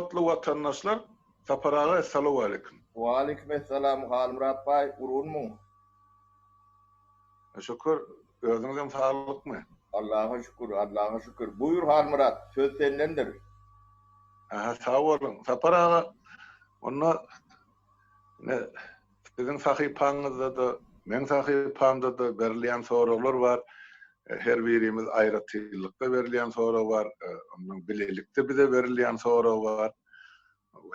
Hormatly watandaşlar, Sapar aga Essalawaleýkim. Waleýkim essalam Halmyrat baý gurgunmyň? Şükür, özüňizem saglykmy? Allaha şükür, Allaha şükür. Buýur Halmyrat, söz sendendir. Aha, sag boluň. Sapar aga, onda ine siziň sahypaňyzda-da, meň sahypamda-da berilýän soraglar bar. Her birimiz aýratynlykda berilýän sorag bar, ondan bilelikde bize berilýän sorag bar.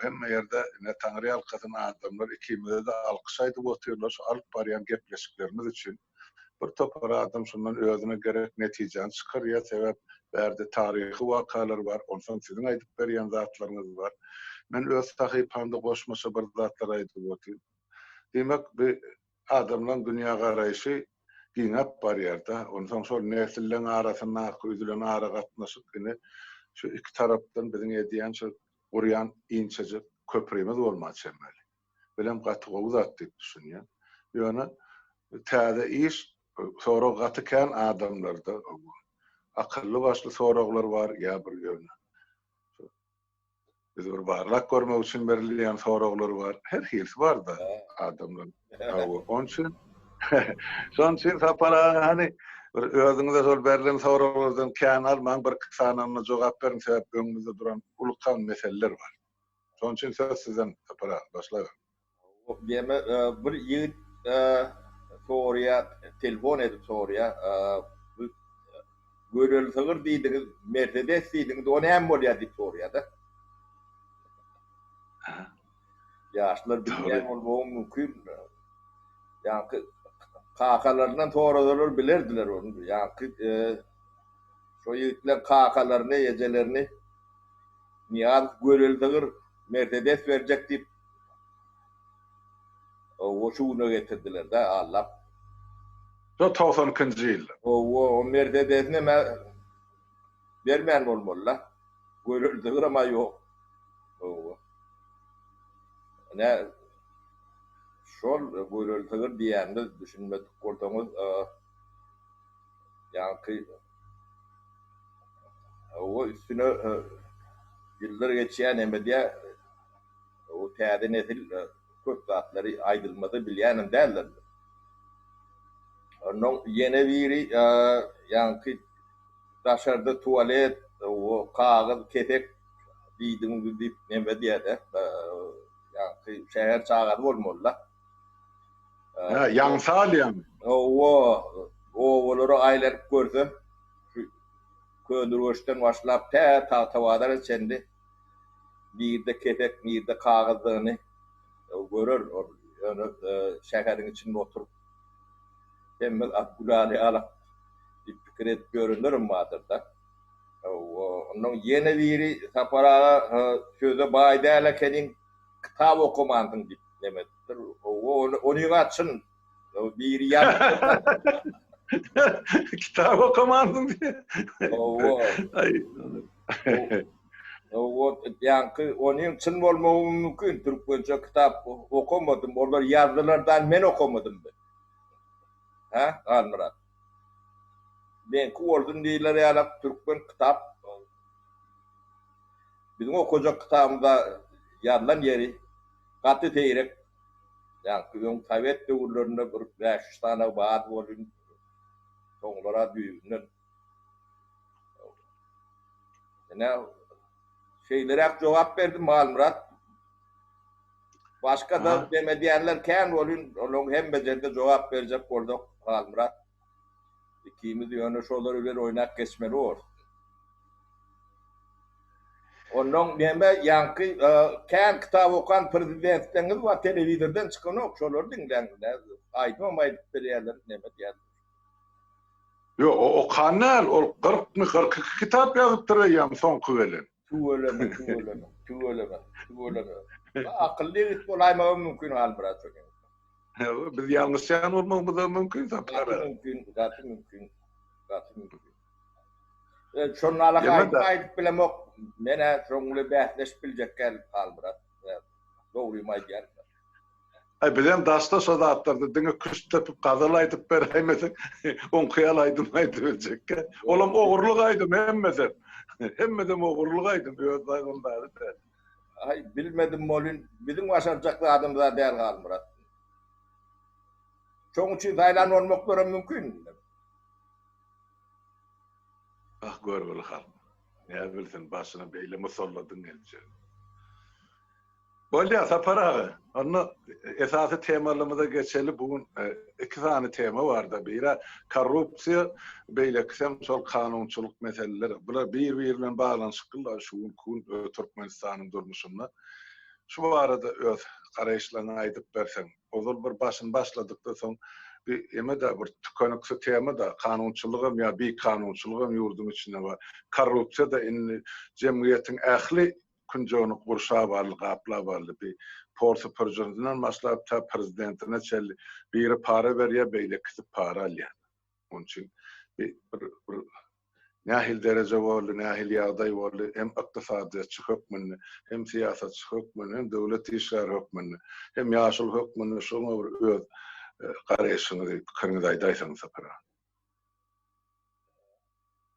Hemme ýerde ine Taňry ýalkasyn adamlar ikimize-de alkyş aýdyp otyrlar şu alyp barýan gepleşiklerimiz üçin. Bir topar adam şundan özüne gerek netijäni çykarýar, sebäp bärde taryhy wakalar bar, onsoň siziň aýdyp berýän zatlaryňyz bar. Men öz sahypamda goşmaça bir zatlar aýdyp otyryn. Diýmek, bu adamlaň dünýägaraýşy giňäp barýar-da. Onsoň şol nesilleň arasyndaky üzülen aragatnaşyk ine şu iki tarapdan biziň edýän şu gurýan inçejik köprimiz bolmaga çemeli. Bilem gaty gowy zat diýip düşünýän. Ýöne täze iş sorag gaty kän adamlarda akylly başly soraglar bar ýa bir ýöne Biz bir barlap görmek üçin berilýän soraglar bar. Her hilisi bar-da adamlaryň. Hawa, onuň üçin şonuň üçin Sapar aga hany bir özüňize şol berlen soraglardan kän almaň, birki sanyna jogap beriň, sebäp öňümizde duran ullakan meseleler bar. Şonuň üçin söz sizden Sapar aga, başlaberiň. Diýme bir ýigit soraýar, telefon edip soraýar. Bu Göreli sygyr diýdiňiz, Mersedes diýdiňiz, o näme bolýar diýip soraýar-da. Ýaşlar bilmeýän bolmagy mümkin. Ýaňky kakalaryndan sorasalar bilerdiler ony. Ýaňky şo ýigitler kakalaryny, ejelerini Nyýazow göreli sygyr, Mersedes berjek diýip Owo şu güne getirdiler-dä allap. Şo 92-nji ýylda. Owo, o Mersedesinem-ä bermän bolmaly-la. Göreli sygyram-a ýok. Owo. Ine, şol göreli sygyr diýýänimiz düşünmedik bolsaňyz, ýaňky Owo, üstüne ýyllar geçýär, neme diýýär, o täze nesil köp zatlary aýdylmasa bilýänem däldir. Onnoň ýene biri ýaňky daşarda tualet, o kagyz, kesek diýdiňiz diýip neme diýýär-de, ýaňky şäher çagasy bolmaly-da. Hä, ýaňsa alýaň. Hawa, obalara aýlanyp görse, şu Köneürgençden başlap tä Tagtabazara çenli nirde kesek, nirde kagyzdygyny görer ol. Ýöne şäheriň içinde oturyp, hemme zat gülal ýalak diýip pikir edip ýörenlerem bardyr-da. Hawa, onnoň ýene biri Sapar aga söze baý däl ekeniň, kitap okamansyň diýip neme edipdir. Hawa, onyň-a çyn. Biri ýazypdyr. Kitap okamansyň diýip. Hawa. Hawa, ýaňky onuň çyn bolmagy mümkin. Türkmençe kitap okamadym. Olar ýazdylar-da, men okamadym. Hä, Halmyrat? Meňki bolsun diýler ýalak türkmen kitap Biziň okajak kitabymyza ýazylan ýeri gaty seýrek. Ýaňky öň sowet döwürlerinde bir bäş-üç sany bar bolyn, soňlara düýbünden. Ine, şeýleräk jogap berdim Halmyrat. Başga-da dem edýänler kän bolyn, olaryň hemmejerde jogap berjek bolsak Halmyrat. Ikimiz ýöne şolar bilen oýnap geçmeli borus. Onnoň neme ýaňky kän kitap okan prezidentleňiz bar telewizordan çykanok şolary diňläň aýdymam aýdyp berýärler neme diýýärler. Ýok o okan däl ol kyrkmy 42 kitap ýazypdyr eýýäm soňky gelen. Tüweleme tüweleme tüweleme tüweleme. Akylly ýigit bolaýmagam mümkin Halmyrat şonuň. Biz ýalňyşýan bolmagymyzam mümkin Sapar. Gaty mümkin, gaty mümkin, gaty mümkin. Şonda alaka aýdyp aýdyp bilemok. Men-ä şoň bilen bäsleşip biljek däl Halmyrat. Dogrymy aýdýan. Aý bizem daşda şo zatlarda diňe küşt depip gazal aýdyp beräýmesek, oňky ýaly aýdym aýdyp biljekkä. Olam ogurlyk aýdym hemmesem. Hemmesem ogurlyk aýdym, öz aýdan zady däl. Aý, bilmedim welin, biziň başarjak zadymyz-a däl Halmyrat. Şoň üçin saýlan bolmaklaram mümkin indi. Ah, görgüli halk. Näbilsin, başyna beýle musalladyň geljegini. Bolýar, Sapar aga. Onda esasy temalarymyza geçeli. Bu gün iki sany tema bar-da. Biri korrupsiýa, beýlekisem şol kanunçylyk meseleleri. Bular bir-biri bilen baglanyşykly şu günki gün Türkmenistanyň durmuşynda. Şu barada öz garaýyşlaryňy aýdyp berseň. Ozal bir başyny başladykda soň bir eme-de bir tükeniksiz tema-da, kanunçylygam ýa bikanunçylygam ýurduň içinde bar. Korrupsiýa-da indi jemgyýetiň ähli künjegini gurşap aldy, gaplap aldy. Bir pol süpürijisinden başlap tä prezidentine çenli biri para berýär, beýlekisi para alýar. Onuň üçin bir bir nähili dereje boldy, nähili ýagdaý boldy, hem ykdysadyýetçi hökmünde, hem syýasatçy hökmünde, hem döwlet işgäri hökmünde, hem ýaşuly hökmünde şoňa bir öz garaýşyňyzy, pikiriňizi aýdaýsaňyz Sapar aga.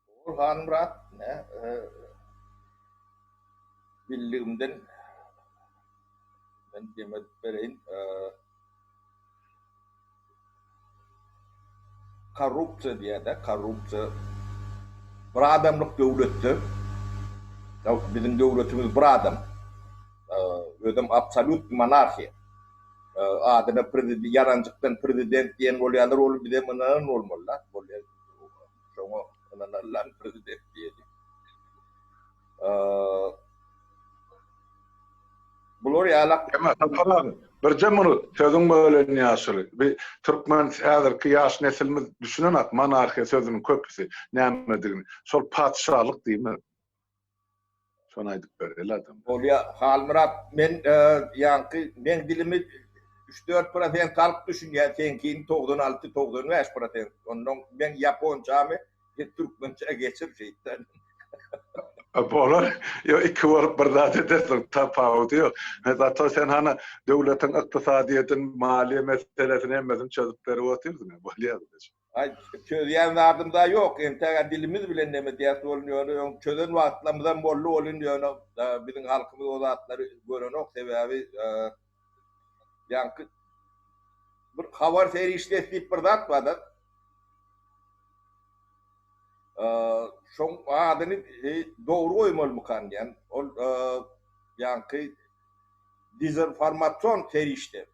Ogul Hanmyrat, bildigimden men dem edip bereýin. Korrupsiýa diýýär-de, korrupsiýa bir adamlyk döwletde, biziň döwletimiz bir adam, özem absolýut monarhiýa. Adyna prezident, ýalanjykdan prezident diýen bolýarlar, ol bizem ynanan bolmaly-da, bolýar. Şoňa ynanarlar prezident diýeli. Bular ýalak. Emma Sapar aga, birje minut, sözüň bölen ýaşuly. Bi türkmen häzirki ýaş nesilimiz düşünenak monarhiýa sözüniň köpüsi nämedigini. Şol patyşalyk diýmek. Şony aýdyp bereli adam. Bolýa Halmyrat men ýaňky meň dilimi üç-dört prosent halk düşünýär seňkini 96 95 prosent onnoň meň ýaponçamy sen türkmençä geçir şeýtden. Bolar. Ýok iki bolup bir zat edersiň tapawudy ýok. Zato sen hany döwletiň ykdysadyýetini maliýe meselesini hemmesini çözüp berip otyrsyň bolýar. Aý, çözýän zadymyz-a ýok, entäg-ä dilimiz bilen neme diýýäs welin, ýöne öň çözen wagtlarymyzam boldy welin, ýöne biziň halkymyz o zatlary görenok, sebäbi ýaňky bir habar serişdesi diýip bir zat bar-da, şoň adyny dogry goýmalymykan diýýän, ol ýaňky dezinformasion serişde.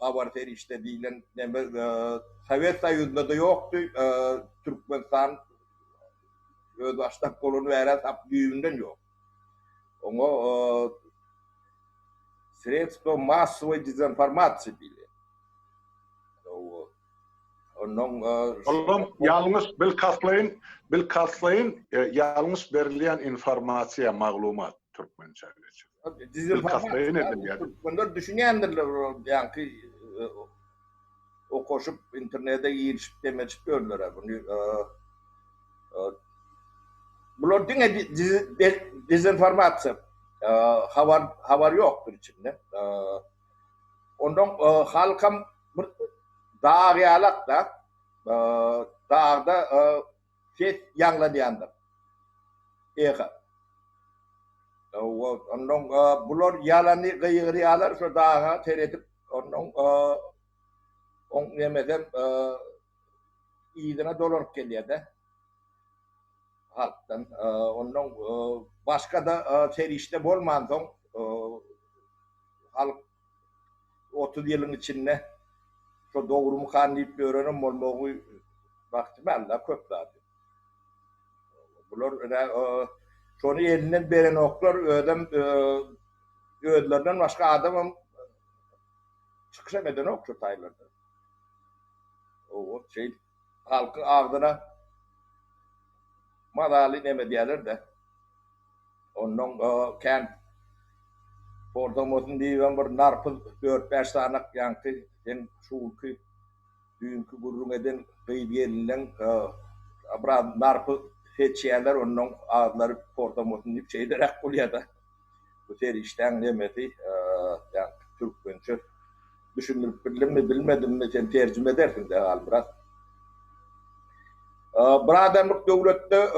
Habar serişde diýlen neme Sowet Soýuzynda-da ýokdy. Türkmenistan özbaşdak bolany bäri tap düýbünden ýok. Oňa sredstvo massowoý dezinformasiýa diýilýär. Ondan Olam ýalňyş bilkastlaýyn bilkastlaýyn ýalňyş berilýän informasiýa, maglumat türkmençä geçirse. Bilkastlaýyn edilýär. Türkmenler düşünýändirler ol ýaňky okaşyp internete girişip demeçip ýörler muny. Bular diňe dezinformasiýa habar habar ýokdur içinde. Ondan halkam bir dag ýalak-da, dagda ses ýaňlanýandyr. Eha. Ondan bular ýalany gygyrýarlar şo daga seredip, ondan oň nemesem yzyna dolanyp gelýär-de halkdan. Ondan başga-da serişde bolmansoň halk 30 ýylyň içinde şo dogrumykan diýip ýörenem bolmagy ahtimal-da köp zady. Bular ine şony elinden berenoklar, özem özlerinden başga adamam çykyşam edenok şu taýlarda. Owa, şeýdip halkyň agzyna mazaly neme diýerler-de. Ondan kän porsamasyn diýibem bir narpyz dört-bäş sanak ýaňky sen şu günki düýnki gürrüň eden gyz-gelinleň biraz narpyz seçýärler ondan agyzlary porsamasyn diýip şeýleräk bolýar-da. Bu serişdäň nemesi ýaňky türkmençe düşündirip bildimmi bilmedimmi sen terjime edersiň-dä Halmyrat. Bir adamlyk döwletde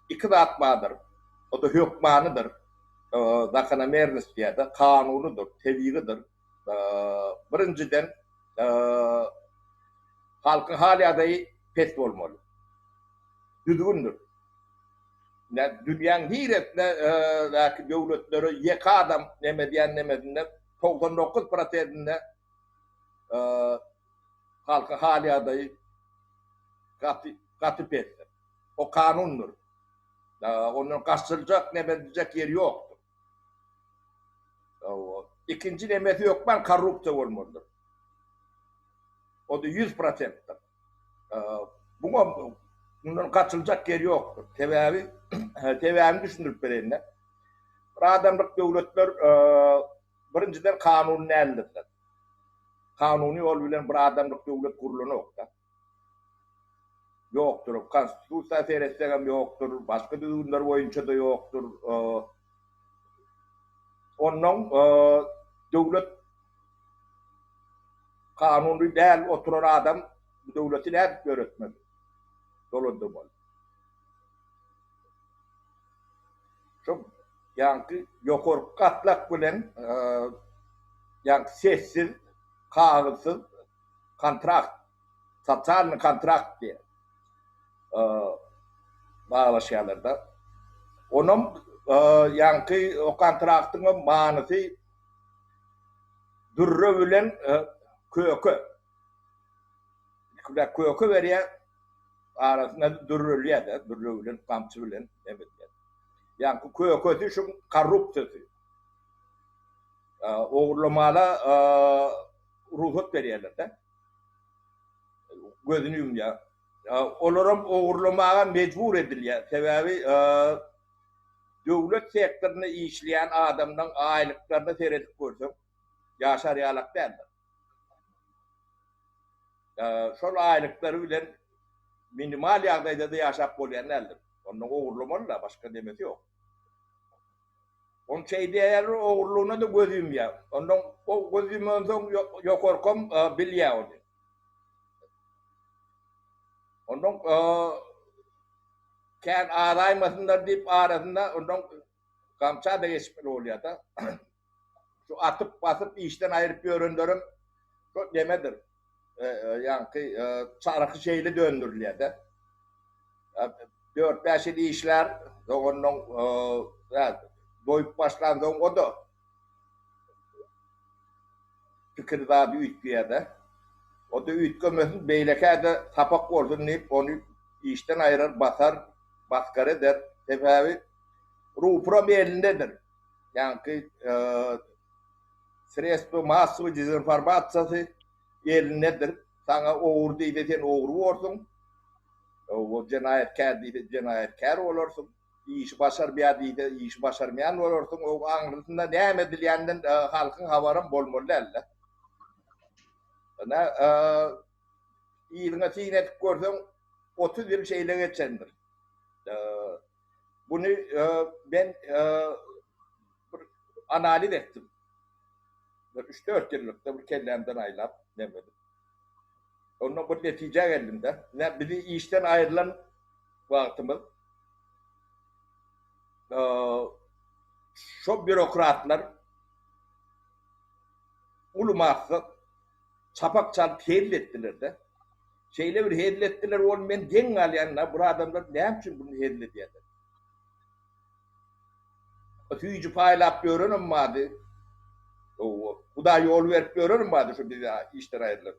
Iki zat bardyr. O-da hökmanydyr. Zakonomernost diýýär-de, kanunydyr, tebigydyr. Birinjiden, halkyň hal-ýagdaýy pes bolmaly. Düzgündir. Ine, dünýäň niresindäki döwletlere ýeke adam neme diýen nemesinde 99 prosentinde halkyň hal-ýagdaýy gaty gaty pesdir. O kanundyr. Ondan gaçyljak, neme ediljek ýeri ýokdur. Ikinji nemesi hökman korrupsiýa bolmalydyr. O-da 100 prosentdir. Buňa mundan gaçyljak ýeri ýokdur. Sebäbi sebäbini düşündirip bereýin-de. Bir adamlyk döwletler birinjiden kanuny däldirler. Kanuny ýol bilen bir adamlyk döwlet gurlanok-da. Ýokdur. Konstitusiýa seretsegem ýokdur, başga düzgünler boýunça-da ýokdur. Onnoň döwlet kanuny däl oturan adam bu döwleti nädip ýöretmeli, dolandyrmaly? Şo ýaňky ýokarky gatlak bilen ýaňky sessiz, kagyzsyz kontrakt, sosialnyý kontrakt diýýär. Baglaşýarlar-da. Onam ýaňky o kontraktyňam manysy dürre bilen köke. Ilki köke berýär, arasynda dürrelýär-de, dürre bilen, gamçy bilen neme edýär. Ýaňky kökesi şu korrupsiýasy. Ogurlamana rugsat berýärler-de. Gözüni ýumýar. Olaram ogurlamaga mejbur edilýär. Sebäbi döwlet sektorynda işleýän adamlaryň aýlyklaryna seredip görseň, ýaşar ýalak däldir. Şol aýlyklary bilen minimal ýagdaýda-da ýaşap bolýan däldir. Onda ogurlamaly-da, başga nemesi ýok. Ony şeýdýärler, ogurlygyna-da göz ýumýar. Ondan o göz ýumansoň ýokarkam bilýär ony. Ondan kän azaýmasynlar diýip arasynda ondan gamça-da geçmeli bolýar-da. Şu atyp basyp işden aýryp ýörenlerem şo nemedir. Ýaňky çarhy şeýle döndürilýär-de. Dört-bäş ýyl işlär, soň ondan doýup başlansoň o-da pikiri zady üýtgeýär-de. O-da üýtgemesin, beýlekä-de sapak bolsun diýip, ony işden aýyrar, basar, basgary eder. Sebäbi rupuram elindedir. Ýaňky sredstwo massowy dezinformasiýasy elindedir. Saňa ogry diýse sen ogry borsuň. O jenaýatkär diýse jenaýatkär bolarsyň. Işi başarmaýar diýse işi başarmaýan bolarsyň. O aňrysynda näme edilýäninden halkyň habaram bolmaly däldi. Ine, yzyňa syn edip görseň, 30 ýyl şeýle geçendir. Buny men bir analiz etdim. Bir üç-dört ýyllykda bir kellämden aýlap neme edip. Ondan bir netijä geldim-de. Ine bizi işden aýrylan wagtymyz şo býurokratlar uly massa çapak çalyp hezil etdiler-de. Şeýle bir hezil etdiler, ol men geň galýan, bu adamlar näme üçin bunu hezil edýärler? Süýji paýlap ýörenem bardy. Hawa, Hudaý ýol berip ýörenem bardy şu bize işden aýrylan.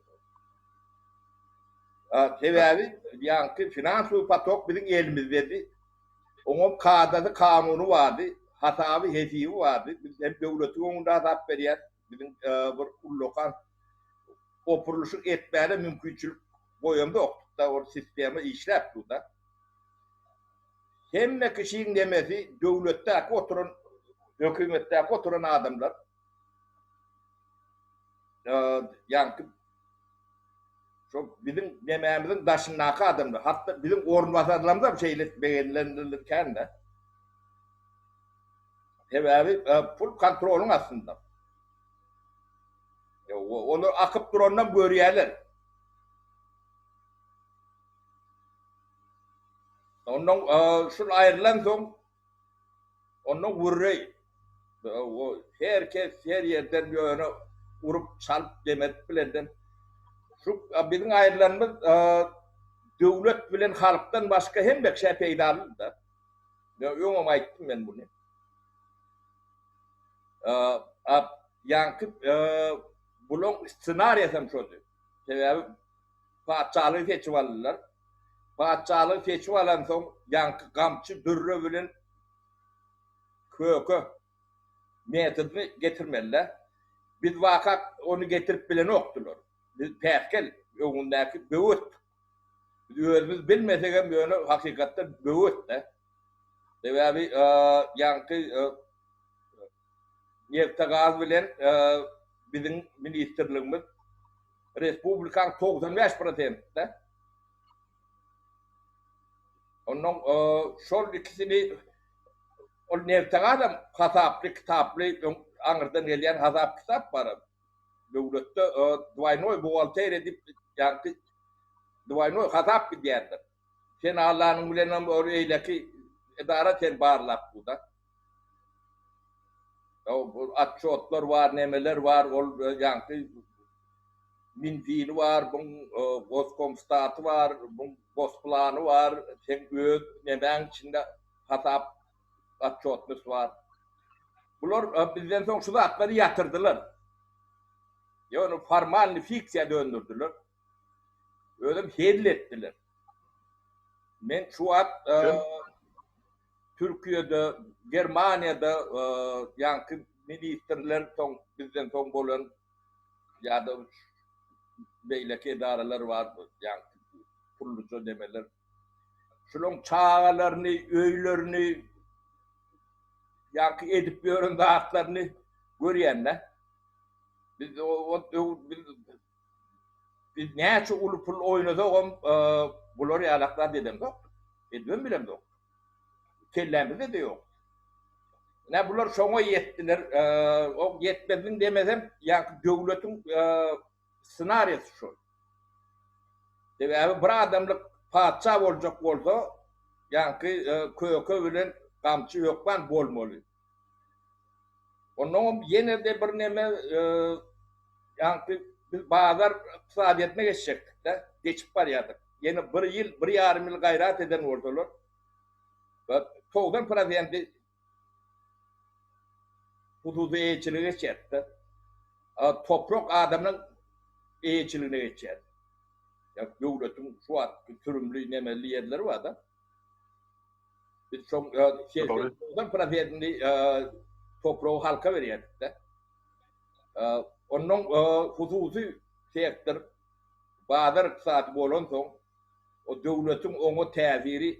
Sebäbi ýaňky finansowy potok biziň elimizdedi. Oňam kadasy, kanuny bardy, hasaby, hesibi bardy. Biz hem döwletiň öňünde hasap berýäs. Biziň bir ullakan opurylyşyk etmäne mümkinçilik goýamzokdyk-da, ol sistema işläp dur-da. Hemme kişiň nemesi döwletdäki oturan, hökümetdäki oturan adamlar, ýaňky şo biziň nemämiziň daşyndaky adamlar, hatda biziň orunbasarlarymyzam şeýle begenilenler kän-de. Sebäbi pul kontrolyň astynda. Olar akyp duranynam görýärler. Ondan şul aýrylan soň. Onda gürreý. Her kes her ýerden ýöne urup, çalyp, demedip bilenden. Şu biziň aýrylanymyz döwlet bilen halkdan başga hemme kişä peýdalydy-da. Öňem aýtdym men muny. Ýaňky bulaň ssenariýasam şody. Sebäbi patyşalygy seçip aldylar. Patyşalygy seçip alansoň ýaňky gamçy dürre bilen köke metodyny getirmeli-dä. Biz waka ony getirip bilenokdylar. Biz päsgel öňündäki böwetdik. Biz özümiz bilmesegem ýöne hakykatda böwet-dä. Sebäbi ýaňky nebte-gaz bilen biziň ministrligimiz respublikanyň 95 prosentinde. Ondan şol ikisini ol nebte-gazam hasaply, kitaply, aňyrdan gelýän hasap-kitap bar. Döwletde dwaýnoý buhgalteriýa diýip, ýaňky dwaýnoý hasap gidýändir. Sen Allanyň bilenem ol eýleki edara sen barlap bu-da. Bu otçotlar bar, nemeler bar, ol ýaňky Minfini bar, buň Goskomstaty bar, buň Gosplany bar, seň öz nemäň içinde hasap otçotnys bar. Bular bizden soň şu zatlary ýatyrdylar. Ýöne formalny fiksiýa döndürdiler. Özem hezil etdiler. Men şu wagt Türkiýede, Germaniýada ýaňky ministrler soň bizden soň bolan ýa-da beýleki edaralar bar, ýaňky pulluja nemeler. Şularyň çagalaryny, öýlerini, ýaňky edip ýören zatlaryny görýän-de. Biz o biz biz näçe uly pul oýnasagam bular ýalak zat edemzok. Edibem bilemzok. Kellämizde-de ýok. Ine bular şoňa ýetdiler. O ýetmezligiň demesem, ýaňky döwletiň ssenariýasy şol. Sebäbi bir adamlyk patyşa boljak bolsa, ýaňky köke bilen gamçy hökman bolmaly. Onnoňam ýene-de bir neme ýaňky biz bazar ykdysadyýetine geçjekdik-de, geçip barýardyk. Ýene bir ýyl, bir ýarym ýyl gaýrat eden bolsalar, 90 prosenti hususy eýeçilige geçýärdi-de. Toprak adamyň eýeçiligine geçýärdi. Ýa döwletiň şu wagtky sürümli nemeli ýerleri bar-da. Biz şoň 90 prosentini topragy halka berýärdik-de. Ondan hususy sektor bazar ykdysady bolansoň, o döwletiň oňa täsiri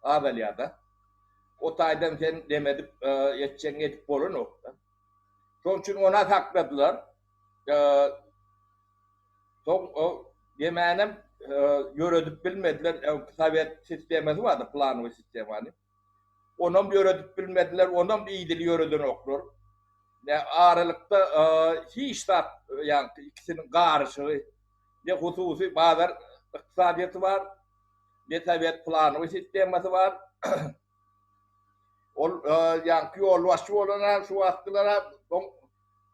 azalýar-da. O taýdan sen neme edip etjegiňi edip bolanok-da. Şonuň üçin ony sakladylar. Soň o nemänem ýöredip bilmediler. Sowet sistemasy bardy, planowy sistemany. Onam ýöredip bilmediler, onam idili ýöredenoklar. Aralykda hiç zat, ýagny ikisiniň garyşygy, ne hususy bazar ykdysadyýeti bar, ne sowet planowy sistemasy bar. Ol ýaňky ýolbaşçy bolan şu wagtkylara soň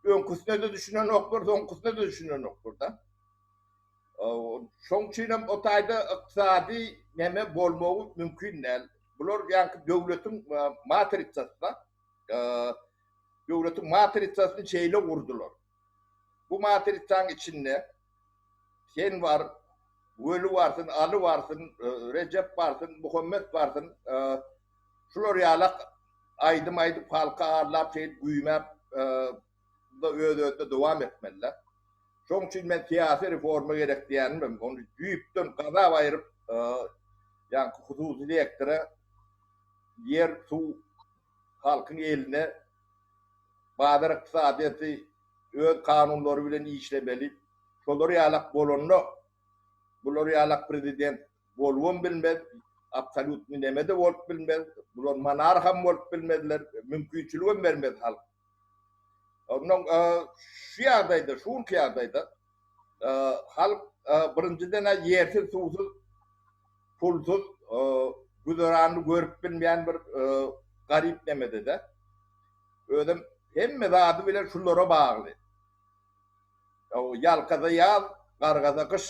öňküsine-de düşünenoklar, soňkusyna-da düşünenoklar-da. Şoň üçin hem o taýda ykdysady neme bolmagy mümkin däl. Bular ýaňky döwletiň matritsasy-da. Döwletiň matrisasyny şeýle gurdular. Bu matrisanyň içinde sen bar, Weli barsyn, Aly barsyn, Rejep barsyn, Muhammet barsyn. Şular ýalak aýdym aýdyp, halky aldap, şeýdip güýmäp, öz-özüne dowam etmeliler. Şonuň üçin men syýasy reforma gerek diýýänim, ony düýpden gazap aýryp, ýaňky hususy sektora ýer, suw halkyň eline, bazar ykdysadyýeti öz kanunlary bilen işlemeli. Şolar ýalak bolanda, bular ýalak prezident bolubam bilmez, absolýutnyý neme-de bolup bilmez, bular monarham bolup bilmezler, mümkinçiligem bermez halk. Ondan şu ýagdaýda, şu günki ýagdaýda halk birinjiden-ä ýersiz, suwsuz, pulsuz, güzeranyny görüp bilmeýän bir. garyp nemede-de. Özem hemme zady bilen şulara bagly. Ýalkasa ýaz, gargasa gyş.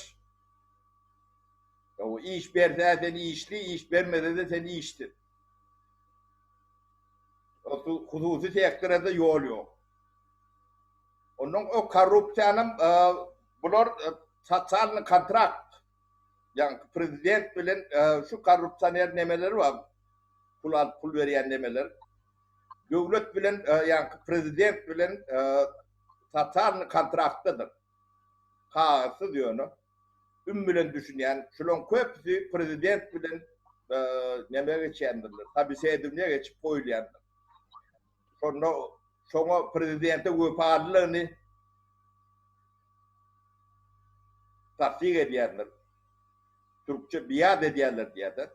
Iş berse sen işli, iş bermese-de sen işsiz. Hususy sektora-da ýol ýok. Ondan o korrupsiýanam bular sosialnyý kontrakt, ýagny prezident bilen şu korrupsioner nemeleri bar, pul alyp pul berýän nemeler. Döwlet bilen ýagny prezident bilen sosialnyý kontraktdadyr. Kagyzsyz ýöne. Üm bilen düşünýän, şularyň köpüsi prezident bilen neme geçýändirler, sobesedowniýa geçip goýulýandyr. Şonda şoňa prezidente wepalylygyny tassyk edýändir. Türkçe biat edýärler diýýärler.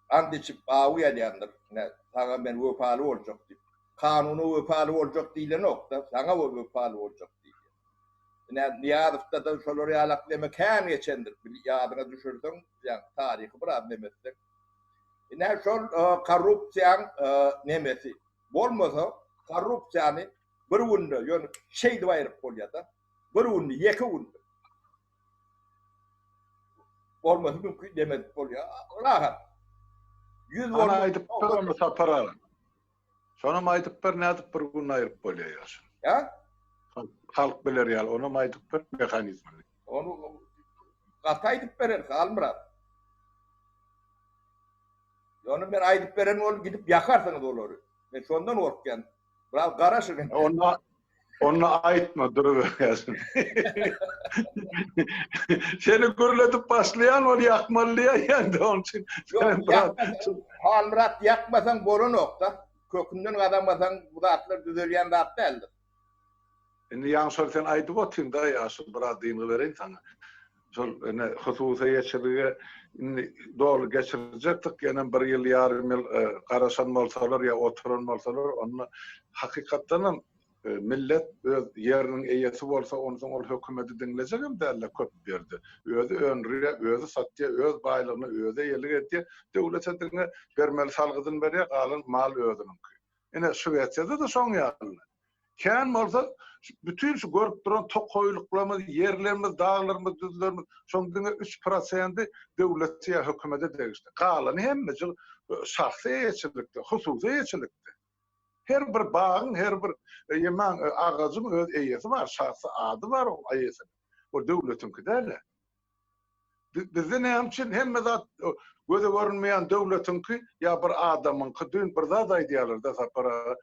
Ant içip awy ýazýandyr. Ine, saňa men wepaly boljak diýip. Kanuna wepaly boljak diýlenok-da, saňa wepaly boljak diýilýär. Ine, Nyýazowda-da şolar ýalak neme kän geçendir. Ýadyňa düşürseň, ýaňky taryhy biraz neme etseň. Ine, şol korrupsiýaň nemesi. Bolmasa, korrupsiýany bir günde, ýöne şeýdip aýryp bolýar-da. Bir günde, ýeke günde. Bolmasy mümkin demez bolýar. Rahat. 100 bolmasa. Aýdyp ber ony Sapar aga. Şonam aýdyp ber nädip bir günde aýryp bolýar ýaşa. Ýa? Halk biler ýaly onam aýdyp ber mehanizmini. Ony gaty aýdyp bereris Halmyrat. Ýöne men aýdyp beren bolup gidip ýakarsyňyz olary. Men şondan gorkýan. Biraz garaşyň. Onda onda aýtma duruberýärsiň. Seni gürledip başlaýan ol ýakmaly diýýän-de onuň üçin. Halmyrat ýakmasaň bolanok-da. Kökünden gazamasaň bu zatlar düzelýän zat däldir. Indi ýaňy şol sen aýdyp otyň-da ýaşuly biraz dyngy bereýin saňa. Şol ine hususy eýeçilige indi doly geçirjekdik, ýenem bir ýyl, ýarym ýyl garaşan bolsalar ýa oturan bolsalar, onda hakykatdanam millet öz ýeriniň eýesi bolsa, onsoň ol hökümeti diňlejegem däl-de köp ýerde. Özi öndürýär, özi satýar, öz baýlygyna özi eýelik edýär. Döwlete diňe bermeli salgydyny berýär, galan mal özüniňki. Ine Şwesiýada-da şoň ýaly. Kän bolsa, bütin şu görüp duran tokaýlyklarymyz, ýerlerimiz, daglarymyz, düzlerimiz, şoň diňe üç prosendi döwlete ýa hökümete degişli. Galany hemmejik şahsy eýeçilikde, hususy eýeçilikde. Her bir bagyň, her bir ýemäň, agajyň öz eýesi bar, şahsy ady bar oň eýesiniň. Ol döwletiňki däl-ä. Bizde näme üçin hemme zat göze görünmeýän döwletiňki ýa bir adamyňky düýn bir zat aýdýarlarda Sapar aga.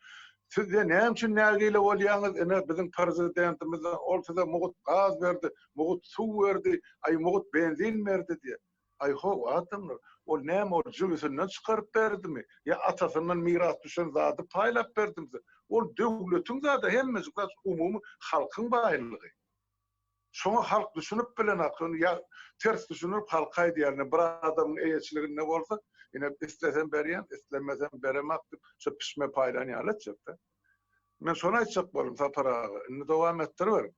Siz diýe näme üçin nägile bolýaňyz ine biziň prezidentimiz ol size mugut gaz berdi, mugut suw berdi, aý mugut benzin berdi diýe. Aý how adamlar ol näme ol jübüsinden çykaryp berdimi ýa atasyndan miras düşen zady paýlap berdimi size. Ol döwletiň zady hemmejik zat umumy halkyň baýlygy. Şoňa halk düşünip bilenok, şony ýa ters düşündirip halka aýdýar, ine bir adamyň eýeçiliginde bolsa, ine islesem berýän, islemesem beremak diýip, şo pişme paýlan ýaly etjek-de. Men şony aýtjak boldum Sapar aga, indi dowam etdiriberiň.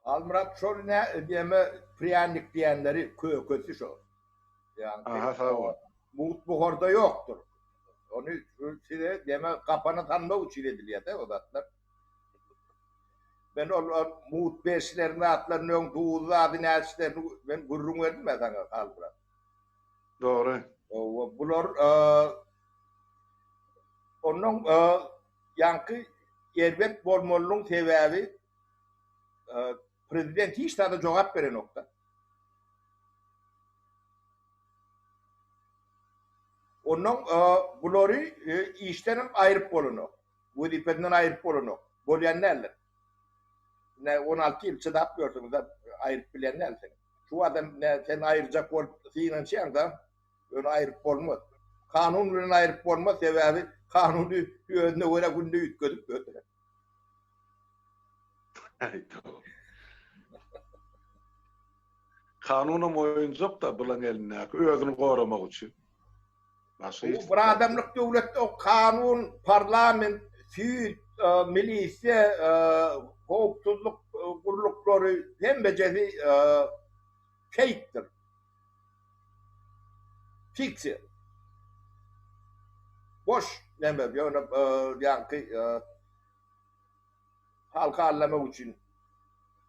Halmyrat şol nä neme prýanik diýenleri kökesi şo. Ýagny Aha sag bol. Mugt buharda ýokdur. Ony size neme gapana salmak üçin edilýär-de o zatlar. Men ol mugt berişlerini zatlaryny öň duz zady näçlerini men gürrüň berdim-ä saňa Halmyrat. Dogry. Hawa bular ondan ýaňky erbet bolmalynyň sebäbi prezident hiç zada jogap berenokda. Ondan bulary işdenem aýryp bolanok. Wezipesinden aýryp bolanok. Bolýan däldir. Ine 16 ýyl çydap ýörsüňiz aýryp bilýän dälsiň. Şu adam ne sen aýyrjak bolup synanyşýaň-da, ýöne aýryp bolmaz. Kanun bilen aýryp bolmaz, sebäbi kanuny özüne görä günde üýtgedip ýördüler. Kanunam oýunjak-da bulaň elindäki, özüni goramak üçin. Başga hiç. Bir adamlyk döwletde o kanun, parlament, süýt, milisiýa, howpsuzlyk gulluklary hemmejesi feýkdir. Fiksiýa. Boş neme, ýöne ýaňky halky aldamak üçin.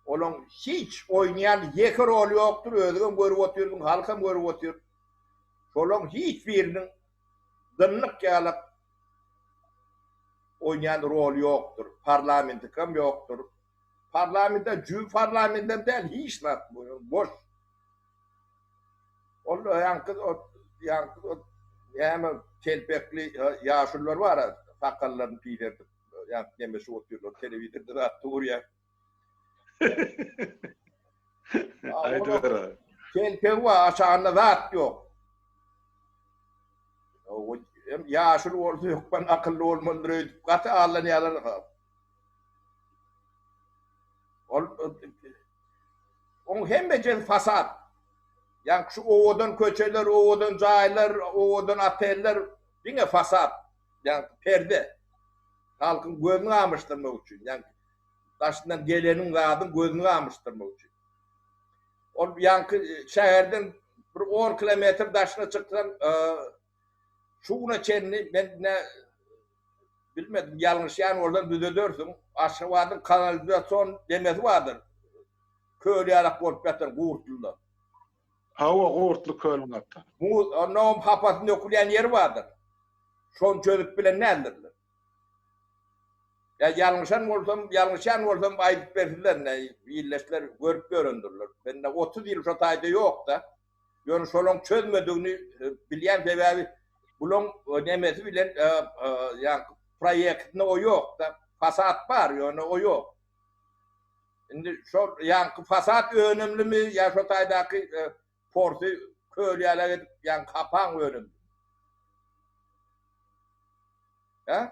Olaň hiç oýnaýan ýeke roly ýokdur, özüňem görüp otyrsyň, halkam görüp otyr. Şolaň hiç biriniň dynnyk ýalak oýnaýan roly ýokdur. Parlamentikam ýokdur. Parlamentde jübi parlamentem däl, hiç zat boş. Ol ýaňky ýaňky näme telpekli ýaşulular bar, sakallaryny pizerdip, ýaňky nemeşip otyrlar, telewizorda zat görýär. Aýdyber. Telpegi bar, aşagynda zat ýok. Hem ýaşuly bolsa hökman akylly bolmalydyr öýdüp gaty aldanýarlar. Ol oň hemmejesi fasad. Ýaňky şu owadan köçeler, owadan jaýlar, owadan oteller diňe fasad. Ýaňky perde. Halkyň gözüni gamyşdyrmak üçin, ýaňky daşyndan geleniň zadyň gözüni gamyşdyrmak üçin. Ol ýaňky şäherden bir on kilometr daşyna çyksaň, şu güne çenli men ne bilmedim, ýalňyşýan bolsam düzedersiň, Aşgabadyň kanalizasion demesi bardyr. Köl ýalak bolup ýatan Gurtluda. Hawa, Gurtly kölüň ata. Onnoňam hapasyny dökülýän ýeri bardyr. Şony çözüp bilen däldirler. Ýa ýalňyşan bolsam, ýalňyşýan bolsam aýdyp bersinler, ine, ildeşler görüp ýörendirler. Mende 30 ýyl şo taýda ýok-da. Ýöne şolaň çözmedigini bilýän sebäbi bulaň nemesi bilen ýaňky proýektinde o ýok-da. Fasad bar, ýöne o ýok. Indi şol ýaňky fasad önümlimi ýa şo taýdaky porsy köl ýalak edip ýaňky hapaň önümlimi? Hä?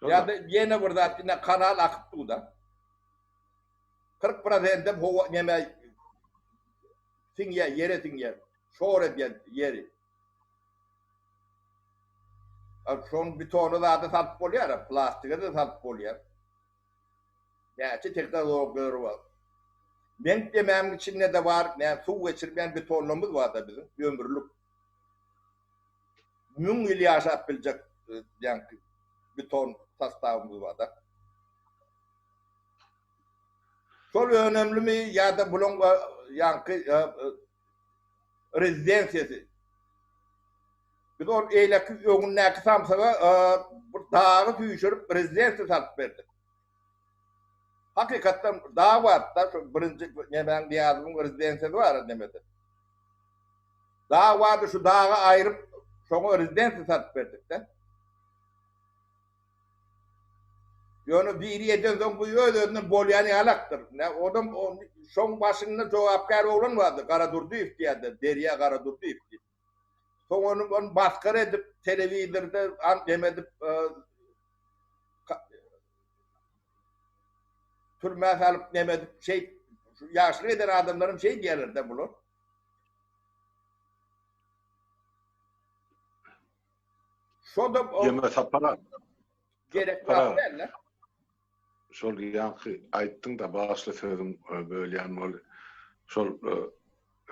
Ýa-da ýene bir zat, ine kanal akyp dur-da. 40 prosentem howa neme siňýär, ýere siňýär. Şor edýär ýeri. Şoň betony zada salyp bolýar, plastige-de salyp bolýar. Näçe tehnologiýalar bar. Meň demämiň içinde-de bar, näme suw geçirmeýän betonlarymyz bar-da biziň, ömürlik. 1000 ýyl ýaşap biljek ýaňky beton sostawymyz bar-da. Şol önemlimi ýa-da bulaň ýaňky rezidensiýasy. Biz ol eýleki öňündäki samsyga bir dagy süýşürip rezidensiýa salyp berdik. Hakykatdan dag bardy-da, şo birinji nemäň Nyýazowyň rezidensiýasy bar nemede. Dag bardy, şu dagy aýryp şoňa rezidensiýa salyp berdik-de. Ýöne biri edensoň bu öz-özünden bolýan ýalakdyr. Nä odam şoň başynda jogapkär oglan bardy, Garadurdyýew diýýärler, Derýa Garadurdyýew diýip. Soň ony ony masgara edip telewizorda neme edip türmä salyp neme edip şeý ýagşylyk eden adamlaram şeý diýýärler-de bular. Şo-da Ýöne Sapar aga. Gerek zat däl-de. Şol ýaňky aýtdyň-da, bagyşla sözüň bölýän bol. Şol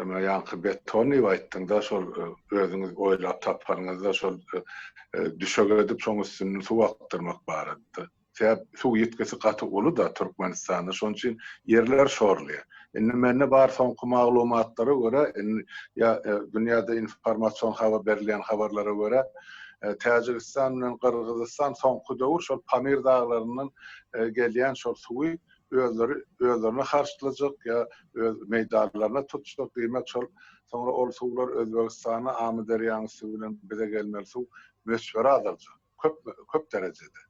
eme ýaňky beton diýip aýtdyň-da, şol özüňiz oýlap tapanyňyzda şol düşek edip şoň üstünden suw akdyrmak barada. Sebäp suw ýitgisi gaty uly-da Türkmenistanda, şonuň üçin ýerler şorlaýar. Indi mende bar soňky maglumatlara görä, indi ýa dünýäde informasion habar berilýän habarlara görä, Täjigistan bilen Gyrgyzystan soňky döwür şol Pamir daglaryndan gelýän şol suwy özleri özlerine harçlajak ýa öz meýdanlaryna tutjak, diýmek şol soňra ol suwlar Özbegistana Amyderýanyň üsti bilen bize gelmeli suw möçberi azaljak. Köp, köp derejede.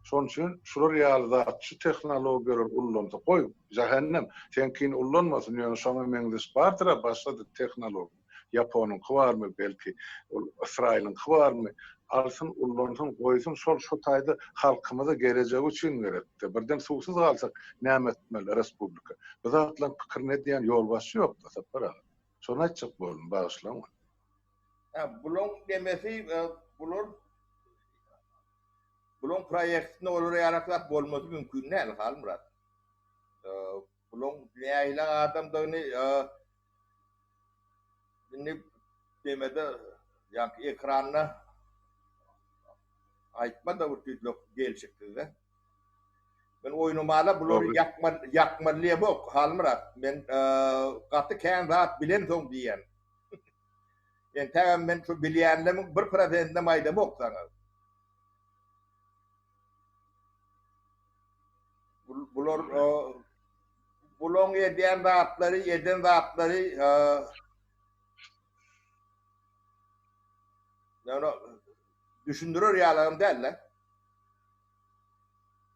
Şonuň üçin şular ýaly zat, şu tehnologiýalar ullansa, goý, jähennem, seňkini ullanmasyn, ýöne şoňa meňzeş bardyr-a başga-da tehnologiýa. Ýaponyňky barmy, belki, ol Ysraýylyňky barmy, alsyn, ullansyn, goýsun, şol şo taýda halkymyza gelejegi üçin gerekdi. Birden suwsuz galsak, näme etmeli respublika? Bu zatlaryň pikirini edýän ýolbaşçy ýok-da, Sapar aga. Şony aýtjak boldum, bagyşlaň meni. Hä, bulaň nemesi, bular bulaň proýektinde olara ýarak zat bolmasy mümkin däl, Halmyrat. Bulaň nähili adamdygyny indi nemede. Ýaňky ekranda aýtma-da bir tüýtlek gelşiksizde. Men oýnamala bulary ýakmaly ýakmaly diýemok, Halmyrat. Men gaty kän zat bilemsoň diýýän. Entägem men şu bilýänlemiň bir prosentinem aýdamok saňa. Bular bulaň edýän zatlary, eden zatlary ýöne düşündirer ýalagam däl-de.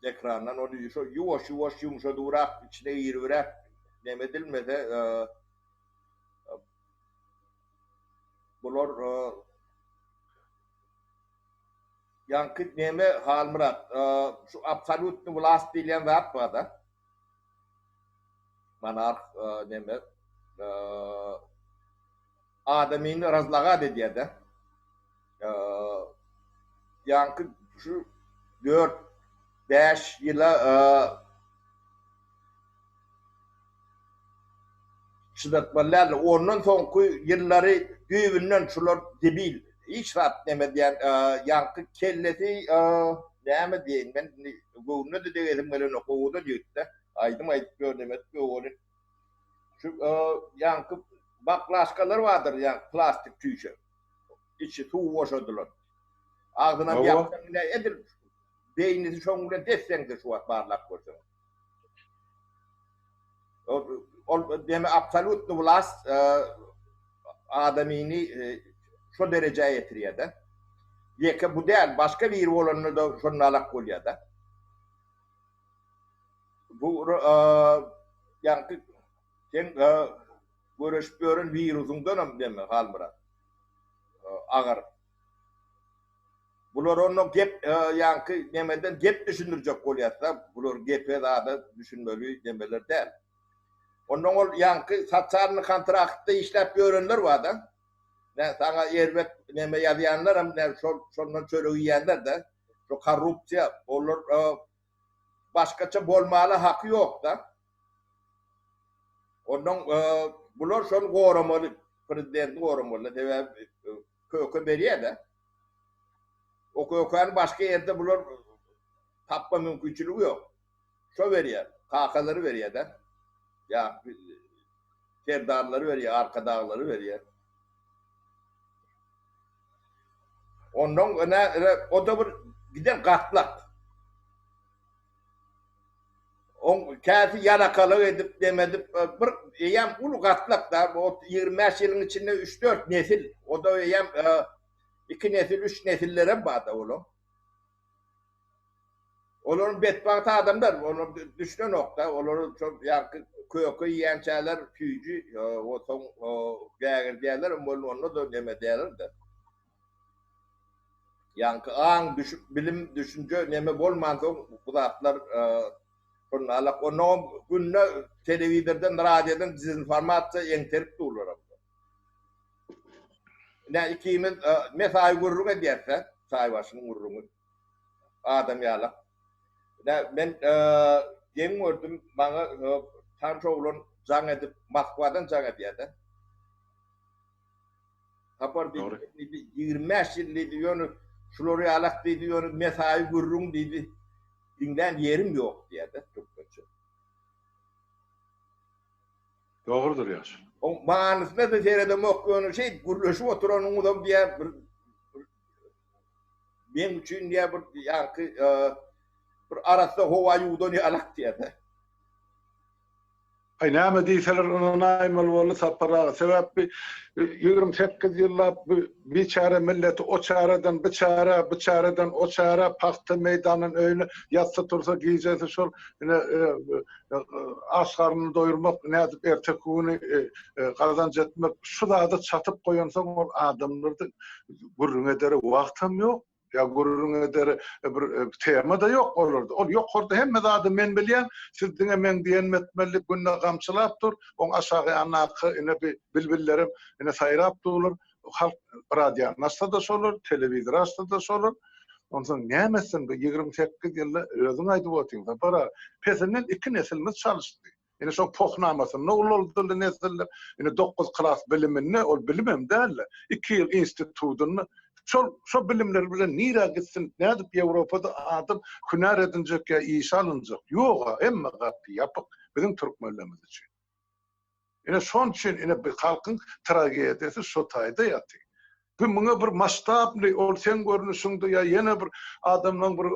Ekrandan ony şo ýuwaş-ýuwaş ýumşadybyrak, içine giribräk neme edilmese, bular Ýaňky neme Halmyrat, şu absolýutny wlast diýilýän zat bar-da. Monarh neme adamyny razlagat edýär-de. Ýaňky şu dört, bäş ýyla Çydatmaly däldi. Ondan soňky ýyllary düýbünden şular debil. Hiç zat neme diýen ýaňky kellesi näme diýeýin men indi göwnüne-de degesim gelenok owadan ýigit-de. Aýdym aýdyp ýör neme edip ýör welin. Şu ýaňky baklaşkalar bardyr ýaňky plastik çüýşe. Içi suw boşadylan. Agzynam ýapsaň ine edil beýnisi şoň bilen des-deňdir şu wagt barlap görseň. Ol deme absolýutny wlast adamyny şo derejä ýetirýär-de. Ýeke bu däl, başga biri bolanda-da şonalak bolýar-da. Bu ýaňky seň göreşip ýören wirusyňdanam deme Halmyrat agyr. Bular onda gep ýaňky nemeden gep düşündirjek bolýarsa, bular gepe zada düşünmeli nemeler däl. Ondan ol ýaňky sosialny kontraktda işläp ýörenler barda. Nä saňa erbet neme ýazýanlar hem nä şol şondan çörek iýýänler-de. Şu korrupsiýa olar başgaça bolmaly haky ýok-da. Ondan bular şony goramaly, prezidenti goramaly. Sebäbi köke berýär-de. O kökäni başga ýerde bular tapma mümkinçiligi ýok. Şo berýär, kakalary berýär-de. Ýa serdarlary berýär, arkadaglary berýär. Ondan ine o-da bir giden gatlak. Oň käsi ýalakalyk edip, dem edip, bir eýýäm uly gatlak da, o 25 ýylyň içinde 3-4 nesil, o-da eýýäm iki nesil, üç nesillerem bar-da olaň. Olaryň betbagt adamlar, olar düşünenok-da, olar şol ýaňky köke iýýänçäler süýji, o soň gägirdýärler, onda-da neme edýärler-de. Ýaňky aň, düşüp, bilim, düşünje neme bolmansoň bu zatlar şonalak. Onnoňam günde telewizordan, radiodan dezinformasiýa eňterip durlar. Ine ikimiz mesaýy gürrüň edýäs-dä, çaýbaşynyň gürrüňi. Adam ýalak. Ine men geň gördüm, maňa tanyş oglan jaň edip, Moskwadan jaň edýär-de. Sapar diýdi, diýdi, 25 ýyl diýdi, ýöne şular ýalak diýdi, ýöne mesaýy gürrüň diýdi, diňlän ýerim ýok diýýär-de türkmençe. Dogrudyr ýaş. Oň manysyna-da seredemok, ýöne şeýdip gürleşip oturanyňyzam diýýär, bir meň üçin diýýär, bir ýaňky bir arassa howa ýuwdan ýalak diýýär-de. Aý näme diýseler ynanaýmaly boldy Sapar aga. Sebäp bi 28 ýyllap bu biçäre milleti o çäreden bu çärä, bu çäreden o çärä, pagta meýdandan öýüne ýatsa tursa gijesi şol ine aç garnyny doýurmak, nädip erteki güni gazanç etmek şu zada çatyp goýansoň ol adamlarda gürrüň edere wagtam ýok. Ýa gürrüň edere bir tema-da ýok olarda. Ol ýokarda hemme zady men bilýän, siz diňe meň diýenimi etmeli diýip günde gamçylap dur. Oň aşagy ýanyndaky ine bi bilbillerem ine saýrap durlar. Halk radiony açsa-da şolar, telewizory açsa-da şolar. Onsoň näme etsin bu 28 ýylda özüň aýdyp otyň Sapar aga. Pesinden iki nesilimiz çalyşdy. Ine şoň pohnamasynda ulaldyly nesiller. Ine dokuz klas biliminde, ol bilimem däl-de, iki ýyl institutynda şol şo bilimler bilen nirä gitsin, nädip Ýewropada adam hünär edinjek ýa işe alynjak? Ýog-a, hemme gapy ýapyk biziň türkmenlerimiz üçin. Ine şoň üçin ine bi halkyň tragediýasy şo taýda ýatyr. Bu muňa bir masştabnyý ol seň görnüşiňde ýa ýene bir adamlaň bir